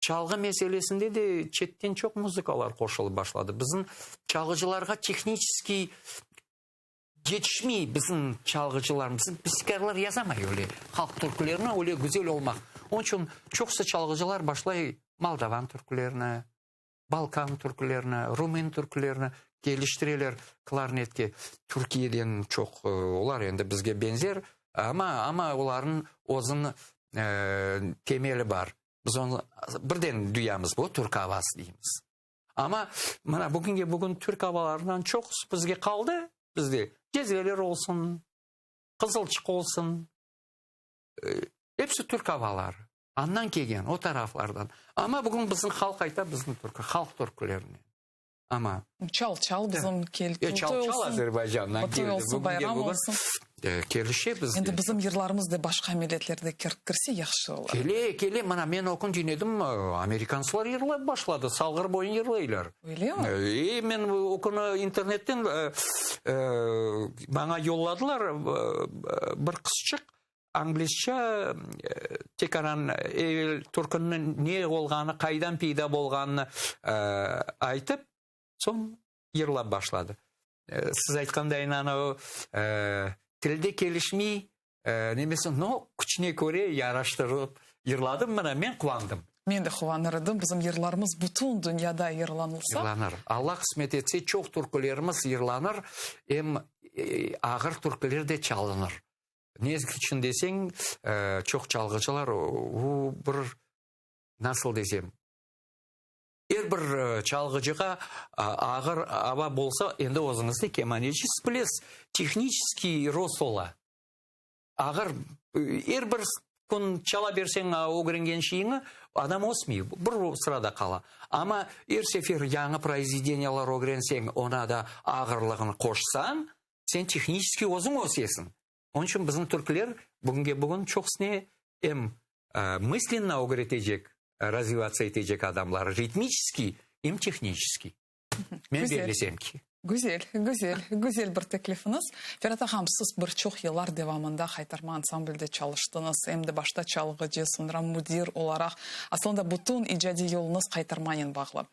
çalğı meselesinde de çetten çoq muzıkalar qoşulıp başladı. Bizim çalğıcılarğa tehniçeskiy Yetişmey bizim çalğıcılarımız, bizim bestekârlar yazamay öyle halq türkülerini, öyle güzel olmaq. Onıñ içün çoqusı çalğıcılar başlay moldovan türkülerini, balkan türkülerini, rumen türkülerini keliştireler klarnetke. Türkiyeden çoq olar endi bizge beñzer, amma, amma olarnıñ özüniñ temeli bar. Biz onı birden duyamız, bu türk avası deymiz. Amma mına bugünge bugün türk avalarından çoqusı bizge qaldı, bizde cezveler olsun, qızılçıq olsun, episi türk avaları. Andan kelgen, o taraflardan. Amma bugün bizim halq ayta bizim türkü, halq türkülerine. Amma Çal çal bizim kel, e, çal çal Azerbaycandan keldi. Bugünge bugün kelişe bizge. Endi bizim yırlarımız da başqa milletlerde kirse yahşı olar. Kele, kele. Mana men o kün diñledim, amerikanslar yırlap başladı, Salğır boyun yırlaylar. Öyle mi? E, men o künü internetten maña yolladılar bir qızçıq anglizca tekaran evel türkünniñ ne olğanı, qaydan peyda bolğanını aytıp, soñ yırlap başladı. Siz aytqandayın anavı tilde kelişmey nemesi, no, küçüne köre yaraştırıp yırladım, mına men quvandım. Men de quvanır edim, bizim yırlarımız bütün dünyada yırlanılsa. Yırlanır. Alla qısmet etse, çoq türkülerimiz yırlanır, em ağır türküler de çalınır. Ne içün deseñ, çoq çalğıcılar o bir, nasıl desem, Er bir çalğıcığa ağır ava bolsa, endi özüñiz de kemaneci, siz bilesiz, tehniçeskiy rost ola. Ağır, er bir kün çala berseñ ögrengen şeyiñi, adam ösmey, bir sırada qala. Amma er sefer yañı proizvedeniyalar ögrenseñ, oña da ağırlığını qoşsañ, sen tehniçeskiy özüñ ösesiñ. Onıñ içün bizim türkler bugünge bugün çoqusına em mıslenno ögretecek, razvivatsiya etecek adamlar, ritmiçeskiy, em tehniçeskiy. Men bellesem ki. Güzel, güzel, güzel bir teklifiñiz. Ferat ağam, siz bir çoq yıllar devamında Haytarma ansamblde çalıştıñız, em de başta çalğıcı, soñra müdir olaraq. Aslında bütün icadiy yoluñız Haytarmanen bağlı.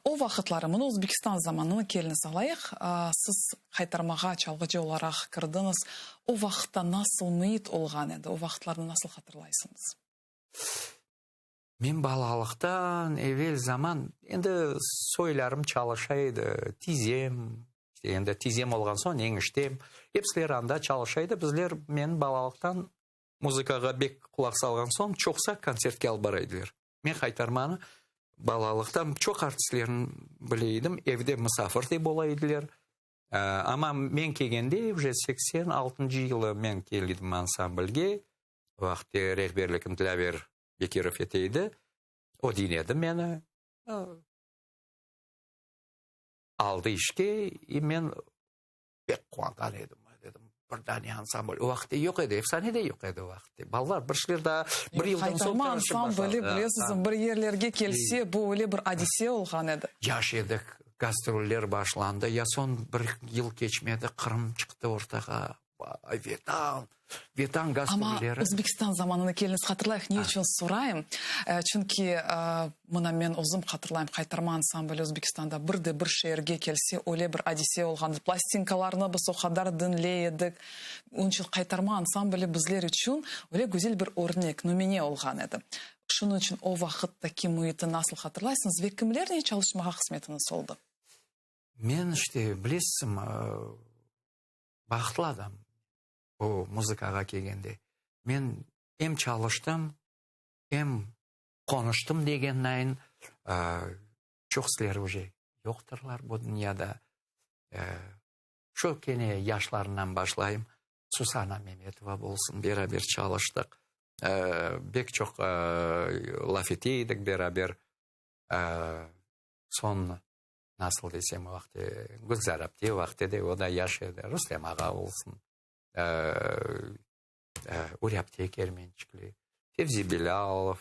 O vaqıtları, mına Özbekistan zamanını keliñiz alayıq, siz Haytarmağa çalğıcı olaraq kirdiñiz. O vaqıtta nasıl müit olğan edi? O vaqıtlarnı nasıl hatırlaysıñız? Men balalıqtan evel zaman, endi soylarım çalışa edi, tizem, işte endi tizem olğan soñ eñiştem, episileri anda çalışa edi. Bizler, men balalıqtan muzıkağa bek qulaq salğan soñ, çoqsa kontsertke alıp bara ediler. Men Haytarmanı balalıqtan çoq artistlerini bile edim, evde musafir de bola ediler. Amma men kelgende, uje 86-ncı yılı men keldim ansamblge, o vaqıtte rehberlikni Dilâver Bekirov ete edi, o diñledi meni, aldı işke, i men Pek quvanğan edim. Dedim, bir dane ansambl. O vaqıtte yoq edi, efsane de yoq edi o vaqıtte. Balalar bir şeyler daa bir yıldan soñ Haytarma ansambli, bilesiz, bir yerlerge kelse, bu öyle bir adise olğan edi. Yaş edik, gastroller başlandı. Ya soñ bir yıl keçmedi, Qırım çıqtı ortağa. Vay, Vetan! Vetan gastrolleri. Amma Özbekistan zamanını keliñiz hatırlayıq. Ne içün sorayım? Çünki mına men özüm hatırlayım, Haytarma ansambli Özbekistanda bir de bir şeerge kelse, öyle bir adise olğandı. Plastinkalarnı biz o qadar diñley edik. Onıñ içün Haytarma ansambli bizler içün öyle güzel bir örnek, nümüne olğan edi. Şunıñ içün o vaqıttaki müiti nasıl hatırlaysıñız ve kimlernen çalışmağa qısmetiñiz oldı? Men işte, bilesizmi, Bahtlı adam o muzıkağa kelgende. Men em çalıştım, em qonuştım degennayin, çoqsıları uje yoqtırlar bu dünyada. Şu kene yaşlarından başlayım, Susana Memetova bolsun, beraber çalıştıq. Bek çoq laf ete edik beraber. Soñ Nasıl desem, o vaqıt Gülzar apte o vaqıt edi, o da yaş edi, Rustem ağa olsun, Uri apte Kermençikli, Fevzi Bilâlov,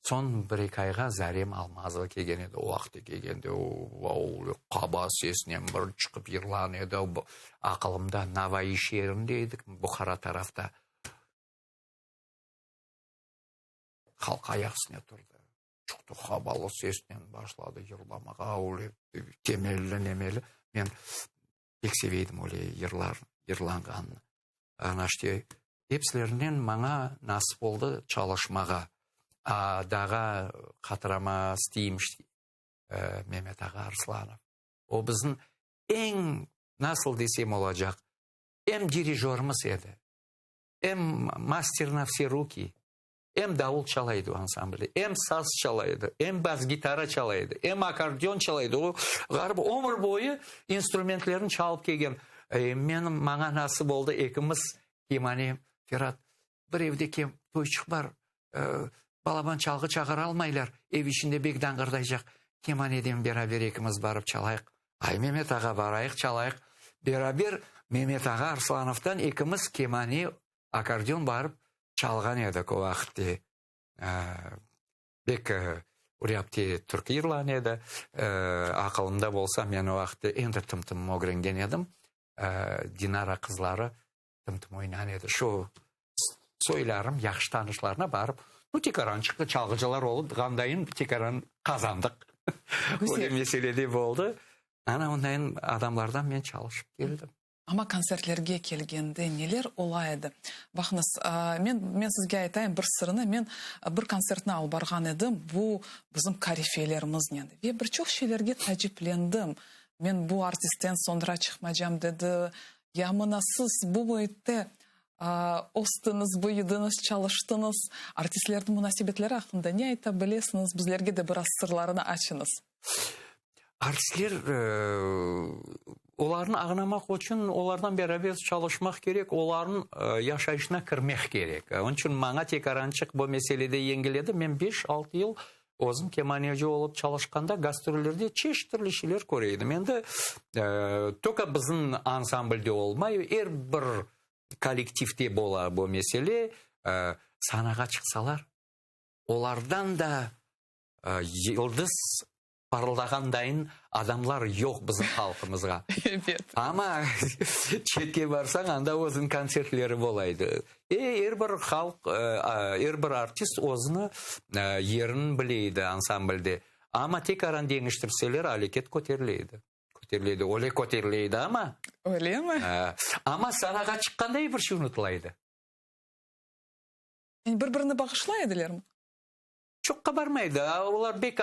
soñ bir-eki ayğa Zarem Almazova kelgen edi, o vaqıt kelgende o qaba sesnen bir çıqıp yırlağan edi, aqılımda Navai şeerinde edik, Buhara tarafta. Halq ayaq üstüne turdı. Çıqtı habalı sesnen başladı yırlamağa, öyle temelli nemeli. Men pek seve edim öyle yırlar, yırlanğanını. Ana işte epsilerinden maña nasip oldı çalışmağa. A, daha hatırama isteyim işte, Memet ağa Arslanov. O bizim eñ, nasıl desem olacaq, em dirijörimiz edi, em master na vse ruki, Em davul çala edi o ansamblde, em saz çala edi, em bas-gitara çala edi, em akkordeon çala edi. O ğarip ömür boyu instrumentlerni çalıp kelgen. Menim, maña nasip oldı, ekimiz kemane, Ferat, bir evde kem toyçıq bar, balaban çalğı çağıralmaylar, ev içinde bek dañğırdaycaq, kemaneden beraber ekimiz barıp çalayıq. Ay, Memet ağa, barayıq, çalayıq. Beraber Memet ağa Arslanovdan ekimiz kemane, akkordeon barıp Çalğan edik o vaqıtte. Bek Uri apte türkü yırlağan edi. Aqılımda bolsa, men o vaqıtte endi tım-tım ögrengen edim. Dinara qızları tım-tım oynağan edi. Şu soylarım, yahşı tanışlarına barıp, nu, tekaran çıqtı, çalğıcılar olıp, ğandayın tekaran qazandıq. Öyle mesele de boldı. Ana ondayın adamlardan men çalışıp keldim. Amma kontsertlerge kelgende neler ola edi? Baqıñız, men, men sizge aytayım bir sırnı, men bir kontsertni alıp barğan edim, bu bizim korifeylerimiznen, ve bir çoq şeylerge taciplendim. Men bu artistten soñra çıqmacam, dedi. Ya mına siz bu müitte östiñiz, büyüdiñiz, çalıştıñız. Artistlerniñ munasebetleri aqqında ne ayta bilesiñiz? Bizlerge de biraz sırlarını açıñız. Artistler, olarnı añlamaq içün olardan beraber çalışmaq kerek, olarnıñ yaşayışına kirmek kerek. Onıñ içün maña tekarançıq bu meselede yengil edi. Men beş-altı yıl özüm kemaneci olıp çalışqanda gastrollerde çeşit türlü şeyler köre edim. Endi toka bizim ansamblde olmay, er bir kollektivde bola bu mesele. Sanağa çıqsalar, olardan da yıldız parıldağandayın adamlar yoq bizim halqımızğa. Ebet. Amma çetke barsañ, anda özüniñ kontsertleri bolaydı. E, er bir halq, er bir artist özüni yerini bile edi ansamblde. Amma tekaran deñiştirseler, aleket köterile edi. Köterile edi. Öyle köterile edi amma. Öylemi? Amma sanağa çıqqanda er bir şey unutıla edi. Yani bir-birini bağışlay edilermi? Çoqqa barmaydı. Olar bek,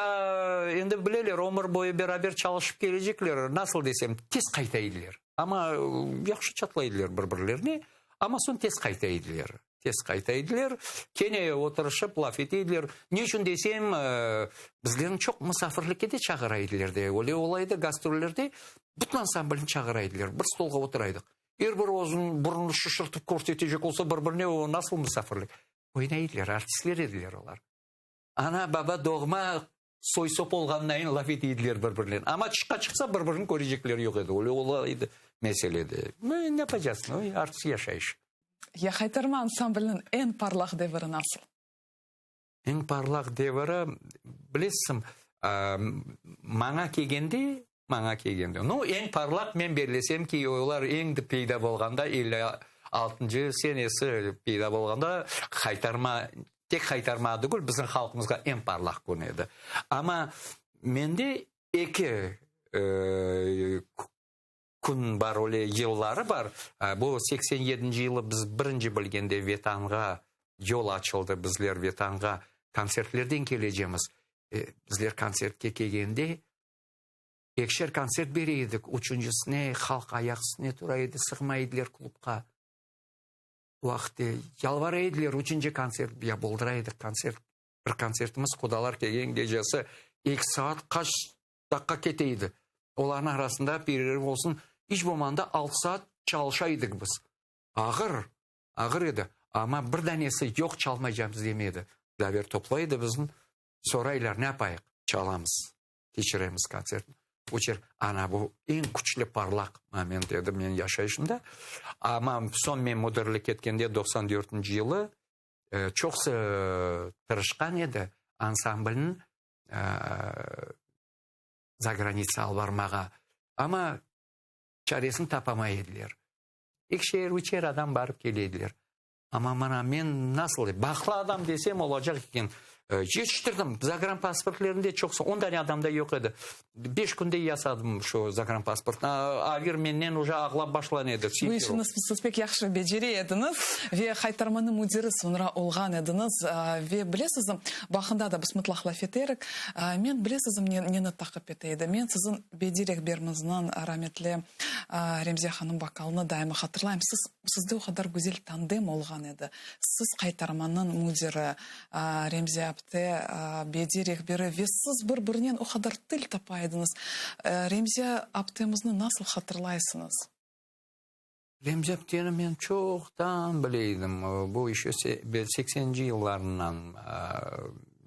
endi bileler, ömür boyu beraber çalışıp kelecekler, nasıl desem, tez qayta ediler. Amma yahşı çatlay ediler bir-birlerine, amma soñ tez qayta ediler. Tez qayta ediler, kene oturışıp laf ete ediler. Ne içün desem, bizlerni çoq musafirlikke de çağıra ediler de. Öyle ola edi, gastrollerde bütün ansamblni çağıra ediler, bir stolğa otura edik. Er biri özüniñ burnunı şişirtip körsetecek olsa bir-birine, o nasıl musafirlik? Oynaydılar, artistler ediler olar. Ana, baba, doğma soy-sop olğanayın laf eteydiler bir-birinen. Amma tışqa çıqsa bir-birini körecekleri yoq edi. Öyle ola edi mesele de. Ne yapacaqsın, o artist yaşayış. Ya Haytarma ansambliniñ eñ parlaq deviri nasıl? Eñ parlaq deviri, bilesiñ, maña kelgende, maña kelgende, nu, eñ parlaq men bellesem ki, olar endi peyda bolğanda, 56-ncı senesi peyda bolğanda, Haytarma, tek Haytarma degil, bizim halqımızğa eñ parlaq kün edi. Amma mende eki kün bar, öyle yılları bar. Bu 87-nci yılı biz birinci bilgende Vetanğa yol açıldı, bizler Vetanğa kontsertlerden kelecemiz. Bizler kontsertke kelgende ekişer kontsert bere edik, üçüncisine halq ayaq üstüne tura edi, sığmay ediler klubqa. O vaqıt yalvara ediler, üçünci kontsert, ya boldıra edik kontsert. Bir kontsertimiz qudalar kelgen gecesi eki saat qaç daqqa kete edi. Olarnıñ arasında pererıv olsun, iç bolmağanda altı saat çalışa edik biz. Ağır, ağır edi. Amma bir danesi yoq çalmaycamız demedi. Dlaver toplay edi bizni, soraylar, ne yapayıq? Çalamız, keçiremiz kontsertni. Uçer, ana bu eñ küçlü parlaq moment edi menim yaşayışımda. Amma soñ men müdirlik etkende 94 dörtünci yılı çoqsı tırışqan edi ansamblniñ za granitsa alıp barmağa, amma çaresini tapamay ediler. Ekişer, üçer adam barıp kele ediler. Amma mana men nasıl, bahtlı adam desem olacaq eken, yetiştirdim, zagranpasportlerinde çoqsa, on dane adamda yoq edi. Beş künde yasadım şu zagranpasportnı. Avir menden uje ağlap başlan edi. Bu işini siz pek yahşı becere ediñiz ve Haytarmanıñ müdiri soñra olğan ediñiz. Ve bilesizmi, bu aqqında da biz mıtlaq laf eterik. Men bilesizmi neni taqip ete edim? Men siziñ bediy rehberimizniñ rametli Remziye hanım Bakalnı daima hatırlayım. Siz, sizde o qadar güzel tandem olğan edi. Siz Qaytarmanıñ müdiri, Remziye apte bediy rehberi ve siz bir-birinen o qadar til tapa ediñiz. Remziye aptemizni nasıl hatırlaysıñız? Remziye apteni men çoqtan bile edim. Bu işi sekseninci yıllarından.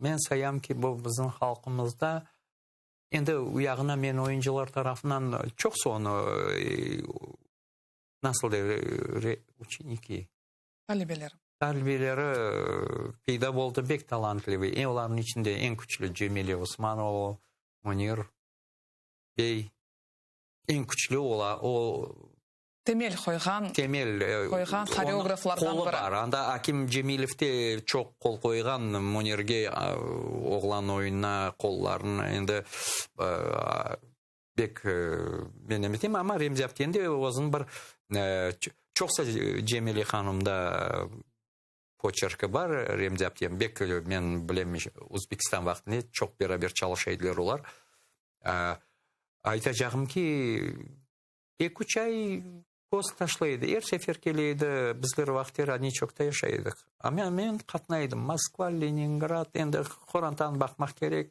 Men sayam ki, bu bizim halqımızda endi u yağına men oyuncılar tarafından çoqsa onı nasıl der, uçeniki. Talebeleri. Talebeleri peyda boldı, bek talantlı. E, olarnıñ içinde eñ küçlü Cemile Osmanova, Münir bey. Eñ küçlü ola, o... Temel qoyğan, temel, qoyğan horeograflardan qolu biri. bar. Anda Akim Cemilev de çoq qol qoyğan Münirge, oğlan oyunına qollarını endi... Bek men emetem, amma Remzi aptenin de özüniñ bir çoqsa Cemile hanımda poçerki bar, Remzi aptem bek men bilem Özbekistan vaqtında çoq beraber çalışa ediler olar. Aytacağım ki, eki-üç ay köz taşlay edi, er sefer kele edi, bizler vaqtı Rodniçokta yaşay edik. Amma men qatnay edim, Moskva, Leningrad, endi qorantanı baqmaq kerek.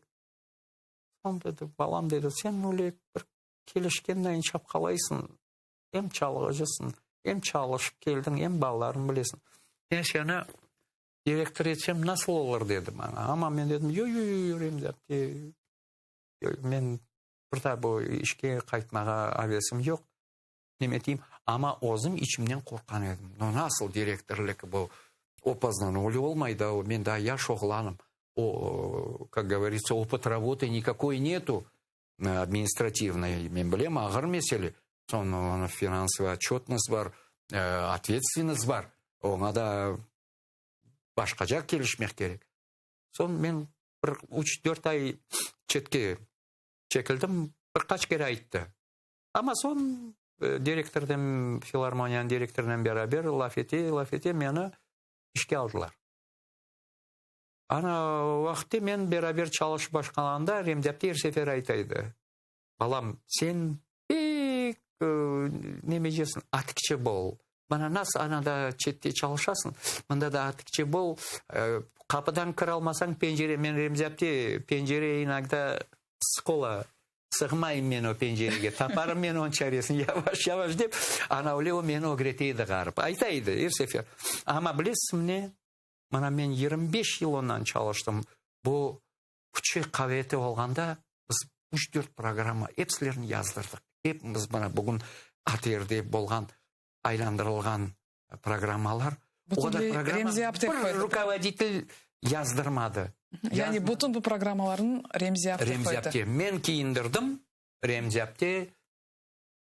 Soñ dedi, balam dedi, sen öyle bir kelişkenday çapqalaysıñ, em çalğıcısıñ, em çalışıp keldiñ, em balalarnı bilesiñ. Men seni direktor etsem nasıl olur, dedi maña. Amma men dedim, yoq, yoq, yoq, Remzi apte, men bir daa bu işke qaytmağa avesim yoq. Neme deyim, amma özüm içimden qorqqan edim. No nasıl direktorlik bu? Opaznan öyle olmay da, men daa yaş oğlanım. O, kak govoritsya, opıt rabotı nikakoy netu administrativnoy. Men bilem, ağır mesele. Soñ finansovıy otçetnost bar, otvetstvennost bar. Oña da başqaca kelişmek kerek. Soñ men bir üç-dört ay çetke çekildim, bir qaç kere ayttı. Amma soñ direktornen, filarmoniyanıñ direktorınen beraber laf ete, laf ete meni işke aldılar. Ana o vaqıtte men beraber çalışıp başlağanda Remzi apte er sefer ayta edi, Balam, sen pek nemecesiñ, atikçe bol. Mana nasıl anada çette çalışasıñ, mında da atikçe bol. Qapıdan kiralmasañ pencere, men Remzi apte pencere inogda sıq ola, Sığmayım men o pencerege, taparım men onıñ çaresini, yavaş-yavaş dep, ana öyle o meni ögrete edi ğarip. Ayta edi er sefer. Amma bilesizmi ne? Mana men 25 yıl ondan çalıştım. Bu küçü, qaveti olğanda biz üç-dört programma episilerini yazdırdıq. Epimiz mana bugün ATRde bolğan, aylandırılğan programmalar. O qadar programma bir rukovoditel yazdırmadı. Yani bütün bu programmalarnı Remzi apte qoydı. Remzi apte. Men kiyindirdim, Remzi apte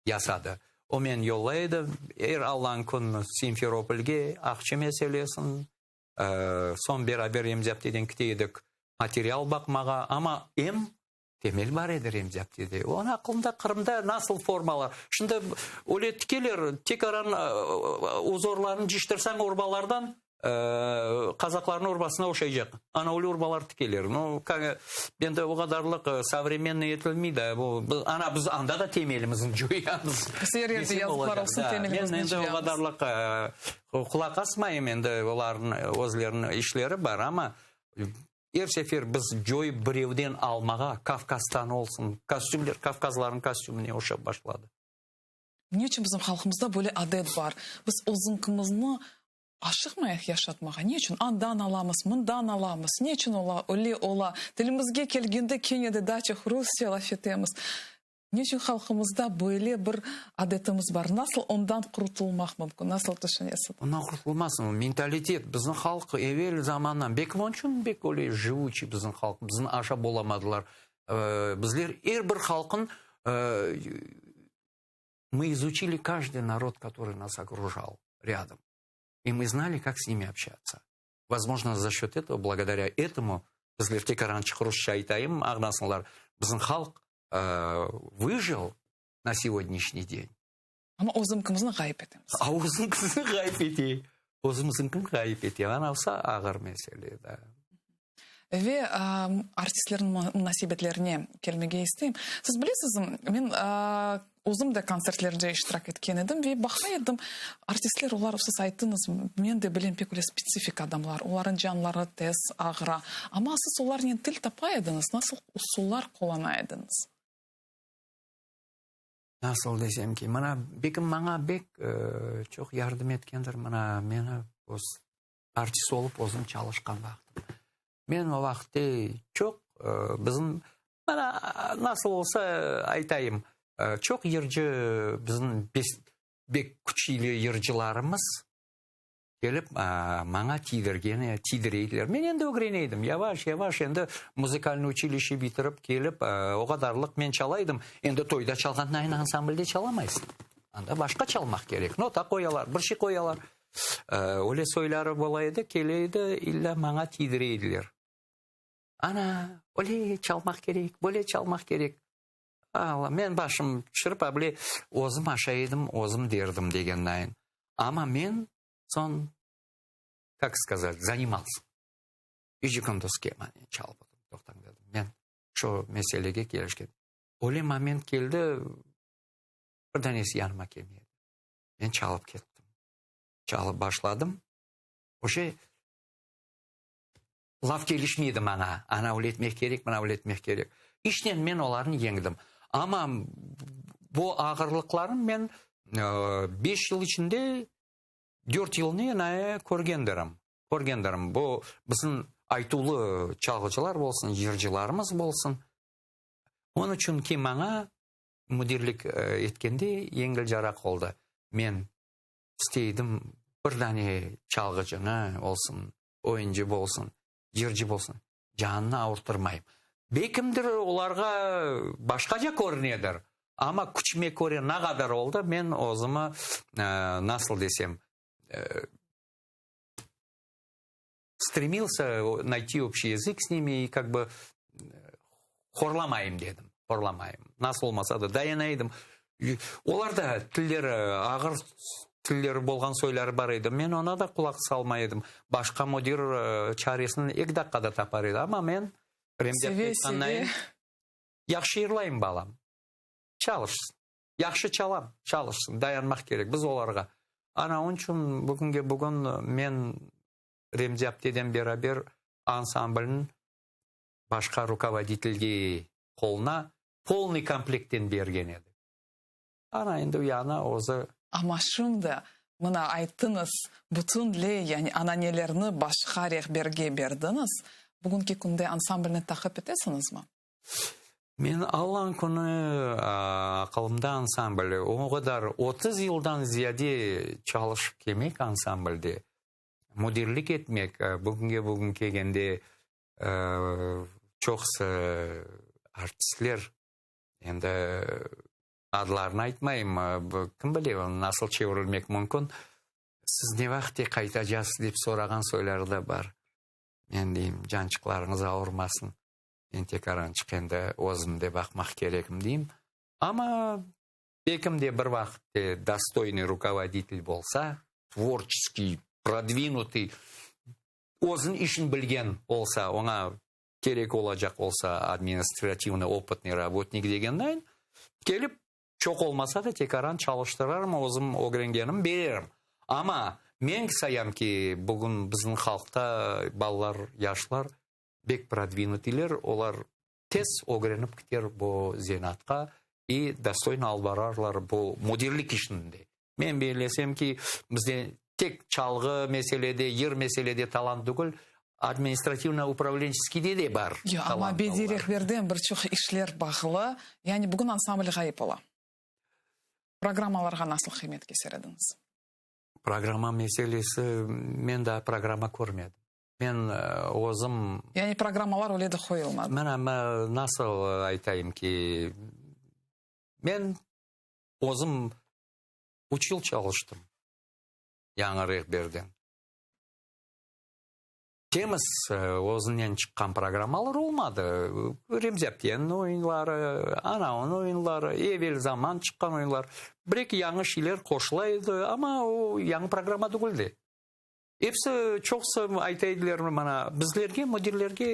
yasadı. O meni yollay edi, er Allanıñ künü Simferopolge aqça meselesin, soñ beraber Remzi apteden kite edik material baqmağa, amma em Temel bar edi Remzi aptede. Onıñ aqlında Qırımda nasıl formalar. Şimdi öyle tikeler, tekaran uzorlarını ciştirseñ urbalardan, qazaqlarnıñ urbasına oşaycaq. Ana öyle urbalar tikeler. Nu, endi o qadarlıq sovremennıy etilmey da. Ana biz anda da temelimizni coyamız. Biz er yerde yazıqlar olsun temelimizni Men endi o qadarlıq qulaq asmayım endi olarnıñ özleriniñ işleri bar, amma Er sefer biz coyıp birevden almağa, Kavkazdan olsun, kostümler kavkazlarnıñ kostümine oşap başladı. Ne içün bizim halqımızda böyle adet bar? Biz özüñkimizni aşıqmayıq yaşatmağa. Ne içün? Andan alamız, mından alamız. Ne içün ola, öyle ola? Tilimizge kelgende kene de daa çoq rusça laf etemiz. Ne içün halqımızda böyle bir adetimiz bar? Nasıl ondan qurtulmaq mümkün? Nasıl tüşünesiñ? Ondan qurtulmazsıñ, o mentalitet. Bizim halq evel zamandan, belki onıñ içün bek öyle jivuçiy bizim halq, bizni aşap olamadılar. Bizler er bir halqın, mı izuçili каждый narod, который nas okrujal râdom, i mı znali, kak s nimi obşçatsa. Vozmojno, za şöt etого, blagodarâ etomu, bizler tekarançıq rusça aytayım, añlasınlar, bizim halq vıjil na segodnâşniy den. Amma özümkimizni ğayıp etemiz. A özüñkizni ğayıp ete. Özümizniñkini ğayıp ete. Anavsa ağır mesele, da. Ve artistlerniñ munasebetlerine kelmege isteyim. Siz bilesizmi, men özüm de kontsertlerde iştirak etken edim ve baqa edim, artistler, olar, siz ayttıñız, men de bilem, pek öyle spetsifik adamlar, olarnıñ canları tez ağıra. Amma siz olarnen til tapa ediñiz, nasıl usullar qullana ediñiz? Nasıl desem ki, mına, belki maña bek çoq yardım etkendir, mına, meni öz artist olıp özüm çalışqan vaqtım. Men o vaqıtte çoq bizim, mana, nasıl olsa aytayım, çoq yırcı bizim bek küçlü yırcılarımız kelip maña tiydirgen, tiydire ediler. Men endi ögrene edim, yavaş, yavaş endi muzıkalnıy uçilişe bitirip kelip, o qadarlıq men çalaydım. Endi toyda çalğanda aynı ansamblde çalamaysıñ. Anda başqa çalmaq kerek. Nota qoyalar, bir şey qoyalar. Öyle soyları bola edi, kele edi, illa maña tiydire ediler. Ana, öyle çalmaq kerek, böyle çalmaq kerek. Alla, men başım pişirip, a bile özüm aşay edim, özüm derdim degendayin. Amma men soñ, kak skazat, zanimalsya. Gece kündüz kemane çalıp oturdım, toqtañ dedim. Men şu meselege kelişken. Öyle moment keldi, bir danesi yanıma kelmedi. Men çalıp kettim. Çalıp başladım. Uje laf kelişmeydi maña. Ana öyle etmek kerek, mına öyle etmek kerek. İşnen men olarnı yeñdim. Amma bu ağırlıqlarnı men beş yıl içinde dört yılnı ena körgendirim. Körgendirim. Bu bizim aytuvlı çalğıcılar bolsun, yırcılarımız bolsun. Onıñ içün ki maña müdirlik etkende yengilcaraq oldı. Men isteydim bir dane çalğıcını olsun, oyuncı bolsun, yırcı bolsun, canını avurtırmayım. Belkimdir olarğa başqaca körünedir, amma küçüme köre ne qadar oldı, men özümi nasıl desem, stremился nayti общий языk s nimi i kak bı horlamayım dedim, horlamayım. Nasıl olmasa da dayana edim. Olar da tilleri ağır tilleri bolğan soyları bar edi. Men ona da qulaq salmay edim. Başqa müdir çaresini eki daqqada tapar edi. Amma men Remzi aytqanday, yahşı yırlayım balam, çalışsın. Yahşı çalam, çalışsın, dayanmaq kerek biz olarğa. Ana, onıñ içün bugünge bugün men Remzi apteden beraber ansamblniñ başqa rukovoditelge qoluna polnıy komplektten bergen edik. Ana, endi uyanı özü. Amma şimdi, mına, ayttıñız, bütünley, yani ananelerni başqa rehberge berdiñiz. Bugünki künde ansamblni taqip etesiñizmi? Men Allan künü aqılımda ansambl, o qadar 30 yıldan ziyade çalışıp kelmek ansamblde, müdirlik etmek, bugünge bugün kelgende çoqusı artistler, endi adlarını aytmayım, kim bile, nasıl çevirilmek mümkün, siz ne vaqıtte qaytacasız dep sorağan soyları da bar. Men deyim, cançıqlarıñız avurmasın. Men tek arançıq endi özüm de baqmaq kerekim deyim. Amma bekim de bir vaqıt dostoynıy rukovoditel bolsa, tvorçeskiy, prodvinutıy, özüniñ işini bilgen olsa, oña kerek olacaq olsa administrativnıy opıtnıy rabotnik degendayin, kelip çoq olmasa da tek aran çalıştırarım, özüm ögrengenim bererim. Amma men sayam ki, bugün bizim halqta balalar, yaşlar bek prodvinutiyler, olar tez ögrenip kiter bu zenaatqa i dostoyno alıp bararlar bu müdirlik işini de. Men bellesem ki, bizde tek çalğı meselede, yır meselede talant tügül, administrativno-upravlençeskiyde de bar Yoq, amma bediy rehberden bir çoq işler bağlı. Yani bugün ansambl ğayıp ola. Programmalarğa nasıl qıymet keser ediñiz? Programma meselesi, men daa programma körmedim. Men özüm... Yani programmalar öyle de qoyulmadı. Mına, nasıl aytayım ki, men özüm üç yıl çalıştım yañı rehberden. Temiz özünden çıqqan programmalar olmadı. Remzi apteniñ oyunları, anavnıñ oyunları, evel zaman çıqqan oyunlar. Bir-eki yañı şeyler qoşula edi, amma o yañı programma degil de. Episi, çoqusı ayta ediler maña, bizlerge, müdirlerge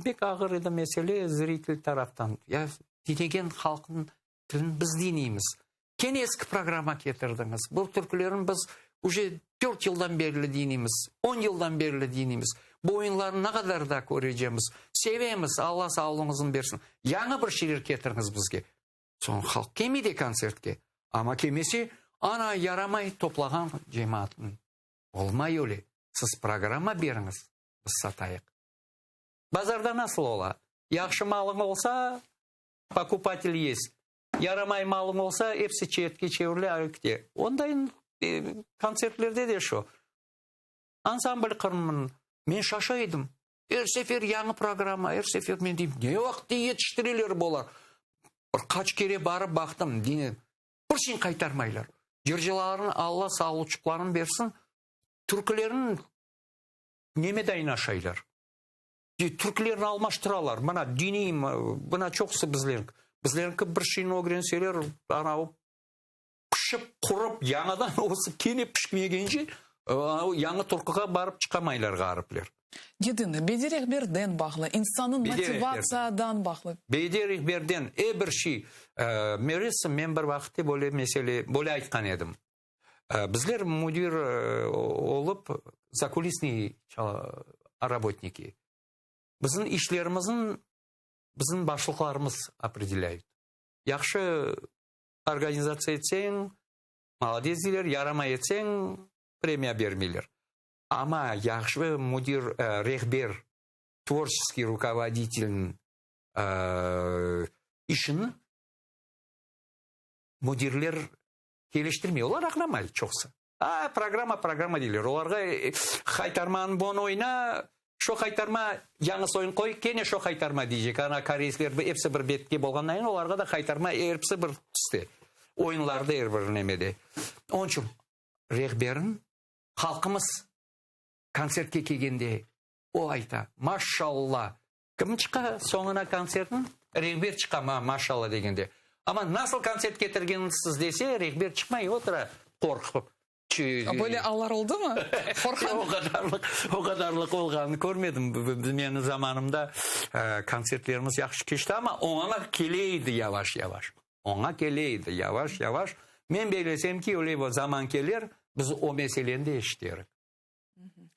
bek ağır edi mesele zritel taraftan. Ya dinlegen halqnıñ tilini biz dinleymiz. Kene eski programma ketirdiñiz. Bu türkülerni biz uje dört yıldan berli dinleymiz, on yıldan berli dinleymiz. Bu oyunlarnı ne qadar daa körecemiz? Sevemiz, Alla sağlığıñıznı bersin. Yañı bir şeyler ketiriñiz bizge. Soñ halq kelmey de kontsertke. Amma kelmese, ana yaramay toplağan cemaatnıñ. Olmay öyle. Siz programma beriñiz, biz satayıq. Bazarda nasıl ola? Yahşı malıñ olsa, pokupatel есть. Yaramay malıñ olsa, episi çetke çevirile, ayrı kete. Ondayın kontsertlerde de şu. Ansambl Qırımnıñ. Men şaşa edim. Er sefer yañı programma, er sefer men deyim, ne vaqıt yetiştireler bular? Bir qaç kere barıp baqtım, Bir şeyni qaytarmaylar. Yırcılarnı Alla sağlıçıqlarını bersin, türkülerni nemedayın aşaylar. Türkülerni almaştıralar. Mına diniyim, mına çoqusı bizler. Bizlerinki bir şeyni ögrenseler, anavı pişip, qurıp, yañıdan ösip, kene pişmegence, yañı turquğa barıp çıqamaylar ğaripler. Yedini, bediy rehberden bağlı, insannıñ motivatsiyadan bağlı. Bediy rehberden, er bir şey. Meresim, men bir vaqıtte böyle mesele, böyle aytqan edim. Bizler müdir olıp, zakulisniy rabotniki. Bizim işlerimizin bizim başlıqlarımız opredelâyut. Yahşı organizatsiya etseñ, molodets deyler, yaramay etseñ, premiya bermeyler. Amma yahşı müdir, rehber, tvorçeskiy rukovoditelniñ işini müdirler keliştirmey, olar aqlamay çoqusı. A, programma, programma deyler. Olarğa haytarmanı bon oyna, şo haytarma yañı soyun qoy, kene şo haytarma deycek. Ana, koreysler episi bir betke bolğandan eyin, olarğa da haytarma episi bir tüste. Oyunlarda er bir nemede. Onıñ içün rehberin halqımız kontsertke kelgende o ayta, maşalla, Kim çıqa soñuna kontsertniñ? Rehber çıqa, ma, maşalla degende. Amma nasıl kontsert ketirgensiz dese, rehber çıqmay, otura qorqıp. Böyle allar oldumı? Qorqan. O qadarlıq, o qadarlıq olğanını körmedim. Menim zamanımda kontsertlerimiz yahşı keçti, amma oña kele edi yavaş-yavaş. Oña kele edi yavaş-yavaş. Men beylesem ki, öyle bir zaman keler, biz o meseleni de eşiterik.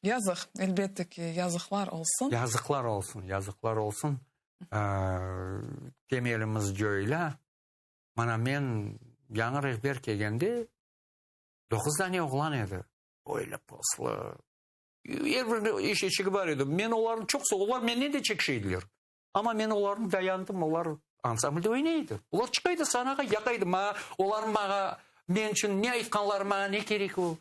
Yazıq, elbette ki, yazıqlar olsun. Yazıqlar olsun, yazıqlar olsun. Temelimiz cöyla. Mana men yañı rehber kelgende doquz dane oğlan edi. Böyle poslu. Er bir eşeçigi bar edi. Men olarnı çoqsa, olar menden de çekişe ediler. Amma men olarnı dayandım, olar ansamblde oynay edi. Olar çıqa edi sanağa, yaqa edi. Maña, olarnıñ maña, men içün ne aytqanları maña ne kerek o?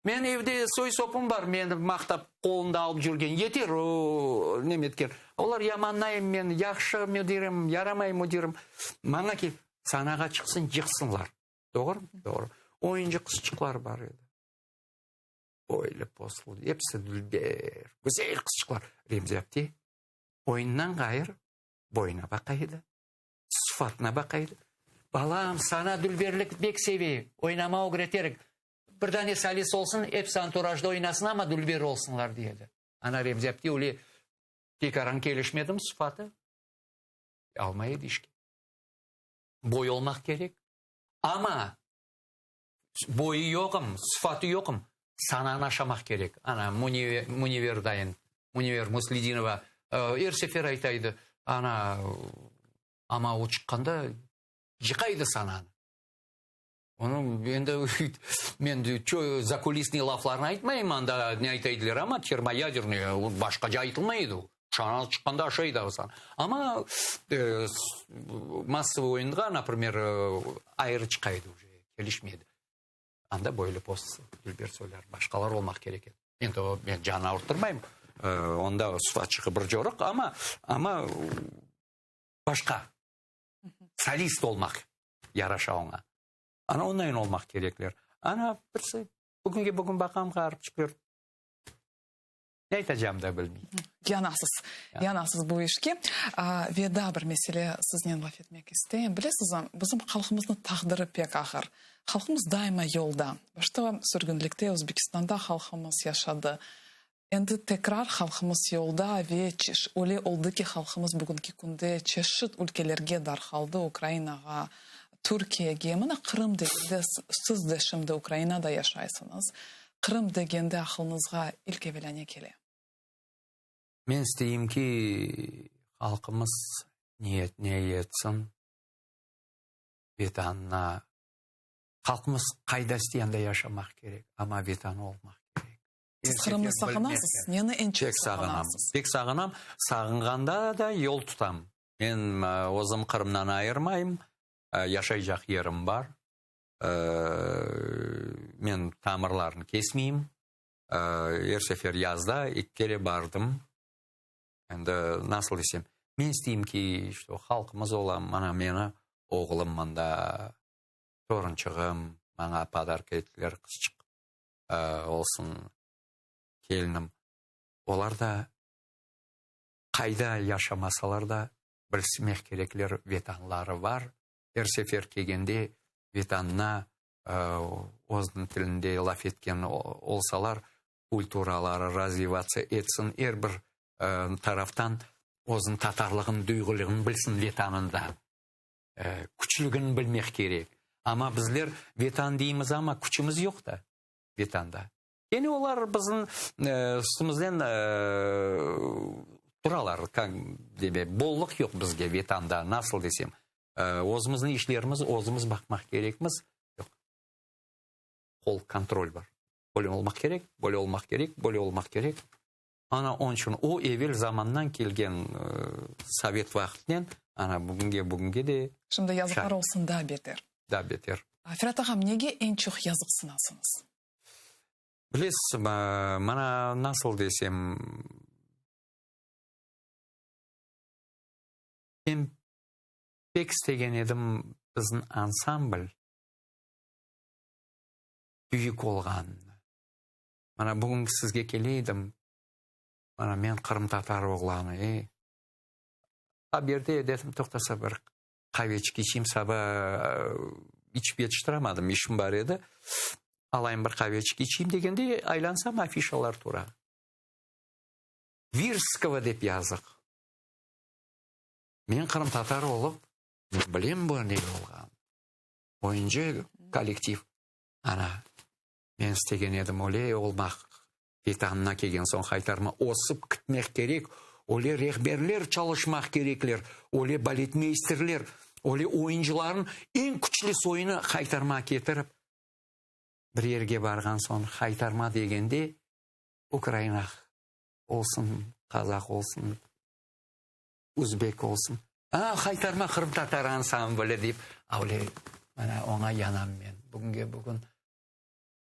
Men evde soy-sopum bar, meni maqtap qolunda alıp cürgen, yeter o nemetken. Olar yamanayım men, yahşı müdirim, yaramay müdirim. Maña ki, sanağa çıqsın, yıqsınlar. Doğrumı? Doğru. Oyuncı qızçıqlar bar edi. Boylu, poslu, episi dülber, güzel qızçıqlar. Remzi apte oyundan ğayrı boyuna baqa edi. Sıfatına baqa edi. Balam, sana dülberlik bek seve, oynama ögreterik. Bir dane solist olsun, episi anturajda oynasın, amma dülber olsunlar, dey edi. Ana Remzi apte öyle tekaran kelişmedim, sıfatı almay edi işke. Boy olmaq kerek. Amma boyu yoqım, sıfatı yoqım, sananı aşamaq kerek. Ana Müniver dayın, Müniver Müsledinova er sefer ayta edi, ana, amma o çıqqanda yıqa edi sananı. Onı endi men zakulisniy laflarnı aytmayım, anda ne ayta ediler, amma termoyadernıy, başqaca aytılmay edi o. Şanal çıqqanda aşay edi ağızdan. Amma massovıy oyunğa, naprimer, ayrı çıqa edi uje, kelişmey edi. Anda böyle post Dülber söyler, başqalar olmaq kerek edi. Endi o, men canı avurttırmayım, onda sıfatçıqı bir coruq, amma, amma başqa, solist olmaq yaraşa oña. Ana onayın olmaq kerekler. Ana birisi, bugünge bugün baqam, ğaripçikler Ne aytacağım da bilmeyim. Yanasız, yanasız bu işke. Ve daa bir mesele siznen laf etmek isteyim. Bilesizmi, bizim halqımıznıñ taqdiri pek ağır. Halqımız daima yolda. Başta sürgünlikte Özbekistanda halqımız yaşadı. Endi tekrar halqımız yolda ve öyle oldı ki, halqımız bugünki künde çeşit ülkelerge darqaldı, Ukrainağa, Türkiyege. Mına Qırım degende, siz de şimdi Ukrainada yaşaysıñız. Qırım degende aqılıñızğa ilk evelâ ne kele? Men isteyim ki, halqımız niyetine yetsin, Vetanına. Halqımız qayda istey, anda yaşamaq kerek, amma Vetanı olmaq kerek. Siz Qırımnı sağınasız? Neni eñ çoq sağınasız? Pek sağınam. Sağınğanda da yol tutam. Men özüm Qırımdan ayırmayım, yaşaycaq yerim bar. Men tamırlarnı kesmeyim. Er sefer yazda eki kere bardım. Endi nasıl desem, men isteyim ki, işte, halqımız ola, mana meni oğlum mında, torunçığım maña podarka ettiler, qızçıq olsun, kelinim. Olar da qayda yaşamasalar da. Bilsmek kerekler, vetanları bar. Er sefer kelgende vetanına özüniñ tilinde laf etken olsalar, kulturaları razvivatsiya etsin, er bir taraftan özüniñ tatarlığını, duyğulığını bilsin vetanında. Küçlügini bilmek kerek. Amma bizler vetan deymiz, amma küçümiz yoq da vetanda. Kene olar bizim üstümizden turalar, demek, bollıq yoq bizge vetanda, nasıl desem. Özümizniñ işlerimiz özümiz baqmaq kerekmiz. Yoq. Qol kontrol bar. Böyle olmaq kerek, böyle olmaq kerek, böyle olmaq kerek. Ana onıñ içün o evel zamandan kelgen sovet vaqtınen, ana bugünge bugünge de. Şimdi yazıqlar olsun, daa beter. Daa beter. Ferat ağam, nege eñ çoq yazıqsınasıñız? Bilesiz, mana nasıl desem, men pek istegen edim bizim ansambl büyük olğanını. Mana bugün sizge kele edim, mana men qırımtatar oğlanı, ey, haberde dedim, toqtasa bir qaveçik içeyim, saba içip yetiştiramadım, işim bar edi. Alayım bir qaveçik içeyim degende, aylansam afişalar tura. Virskovo dep yazıq. Men qırımtatar olıp, men bilem bu ne olğanını. Oyuncı kollektiv. Ana, men istegen edim öyle olmaq. Vetanına kelgen soñ qaytarma ösip kitmek kerek, öyle rehberler çalışmaq kerekler, öyle baletmeysterler, öyle oyuncılarnıñ eñ küçlü soyunı qaytarma ketirip, bir yerge barğan soñ qaytarma degende, ukraina olsun, qazaq olsun, uzbek olsun, a, qaytarma qırımtatar ansambli deyip, öyle, mana oña yanam men bugünge bugün.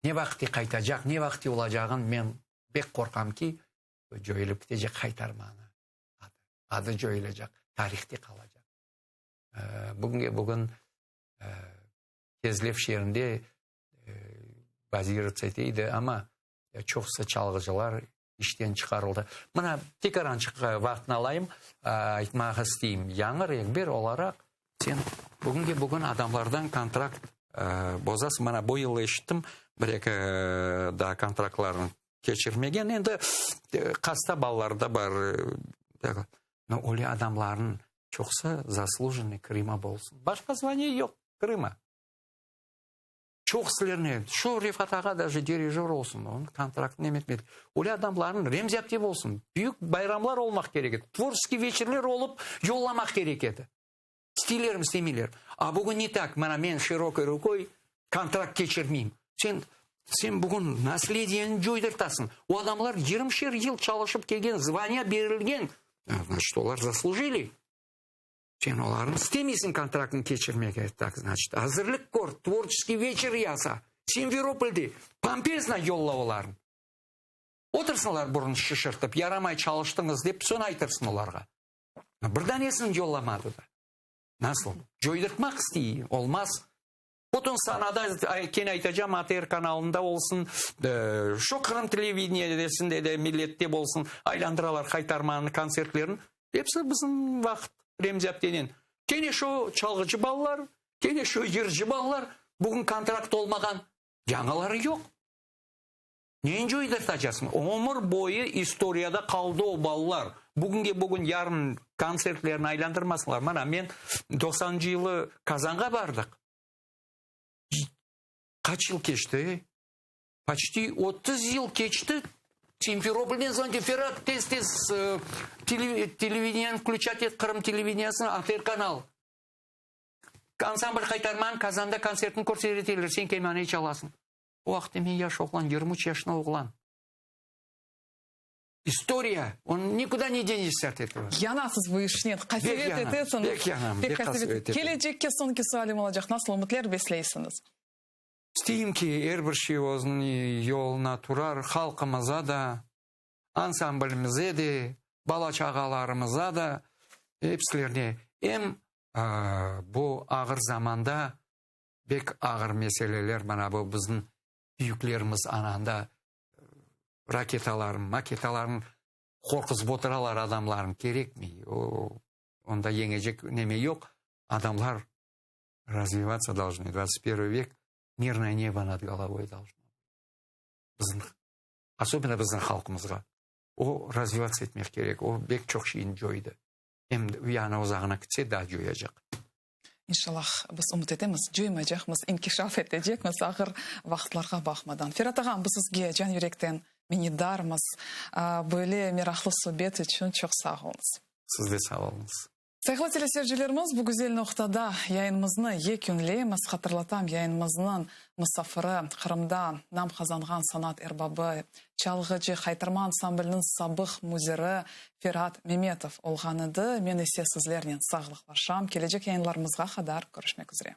Ne vaqti qaytacaq, ne vaqti olacağın men bek qorqam ki, coyulıp ketecek Haytarmanı adı. Adı coyulacaq, tarihte qalacaq. Bugünge bugün Kezlev şeerinde bazirotsa ete edi, amma çoqusı çalğıcılar işten çıqarıldı. Mına, tek arançıq vaqtını alayım, aytmağa isteyim, yañı rehber olaraq sen bugünge bugün adamlardan kontrakt bozasıñ. Mına, bu yıl eşittim, bir-eki daa kontraktlarnı keçirmegen. Endi qasta balalar da bar. No, öyle adamlarnıñ çoqusı zaslujennıy Krıma bolsun. Başqa zvaniye yoq, Krıma. Çoqusılarına, şu Refat ağa daje dirijör olsun, onıñ kontraktını nem etmedi. Öyle adamlarnıñ, Remzi apte olsun, büyük bayramlar olmaq kerek edi, tvorçeskiy veçirler olıp yollamaq kerek edi. İsteylermi, istemeylermi? A bugün ne tak, mana men şirokoy rukoy kontrakt keçirmeyim. Sen, sen bugün naslediyeni coydırtasıñ. O adamlar yirmişer yıl çalışıp kelgen, zvaniya berilgen, значит, olar zaslujili. Sen olarnı istemeysiñ kontraktını keçirmege, tak, значит, azırlıq kör, tvorçeskiy veçer yasa, Simferopolde pompezno yolla olarnı. Otursınlar burun şişirtip, yaramay çalıştıñız dep soñ aytırsın olarğa. Bir danesini yollamadı da. Nasıl? Coydırtmaq istey, olmaz. Bütün sanada, kene aytacam, ATR kanalında olsun, şu Qırım televideniyesinde de, Millette olsun, aylandıralar Haytarmanıñ kontsertlerini. Episi bizim vaqıt Remzi aptenen. Kene şu çalğıcı balalar, kene şu yırcı balalar, bugün kontrakt olmağan, yañıları yoq. Neni coydırtacasıñ? Ömür boyu istoriyada qaldı o balalar. Bugünge bugün yarın kontsertlerini aylandırmasınlar. Mana men doqsanıncı yılı Kazanğa bardıq. Qaç yıl keçti? Poçti 30 yıl keçti. Simferopolden soñ Ferat tez-tez televideniyanı vklüçat et, Qırım televideniyasını, ATR kanal. Ansambl Qaytarmanıñ Kazanda kontsertini körseteler, sen kemane çalasıñ. O vaqıtta men yaş oğlan, 23 yaşında oğlan. İstoriya, on nikuda ne denişse от этого. Yanasız bu işnen, qasevet etesiñiz. Bek yanam, bek qasevet etem. Kelecekke soñki sualim olacaq, nasıl ümütler besleysiñiz? İsteyim ki, er bir şey özüniñ yoluna turar, halqımıza da, ansamblimize de, bala-çağalarımıza da, episilerine. Em bu ağır zamanda Bek ağır meseleler, mana bu bizim büyüklerimiz ananda raketaların, maketaların qorquzıp oturalar adamların, kerekmey. O. Onda yeñecek neme yoq. Adamlar razvivatся должны. 21 vek, mirное небо nad головой должно. Bizim, особенно bizim halqımızğa. O razvivatся etmek kerek. O bek çoq şeyni coydı. Em yani uzağına kitse daa coyacaq. İnşallah, biz ümüt etemiz, coymaycaqmız, inkişaf etecekmiz ağır vaqıtlarğa baqmadan. Ferat ağam, biz sizge can yürekten minnetdarmız. Böyle meraqlı subet içün çoq sağ oluñız. Siz de sağ oluñız. Sayğılı teleseyircilerimiz, bu güzel noqtada yayınımıznı yekünleymiz. Hatırlatam, yayınımıznıñ musafiri, Qırımda nam qazanğan sanat erbabı, çalğıcı, Haytarma ansambliniñ sabıq müdiri Ferat Memetov olğan edi. Men ise sizlernen sağlıqlaşam. Kelecek yayınlarımızğa qadar körüşmek üzre.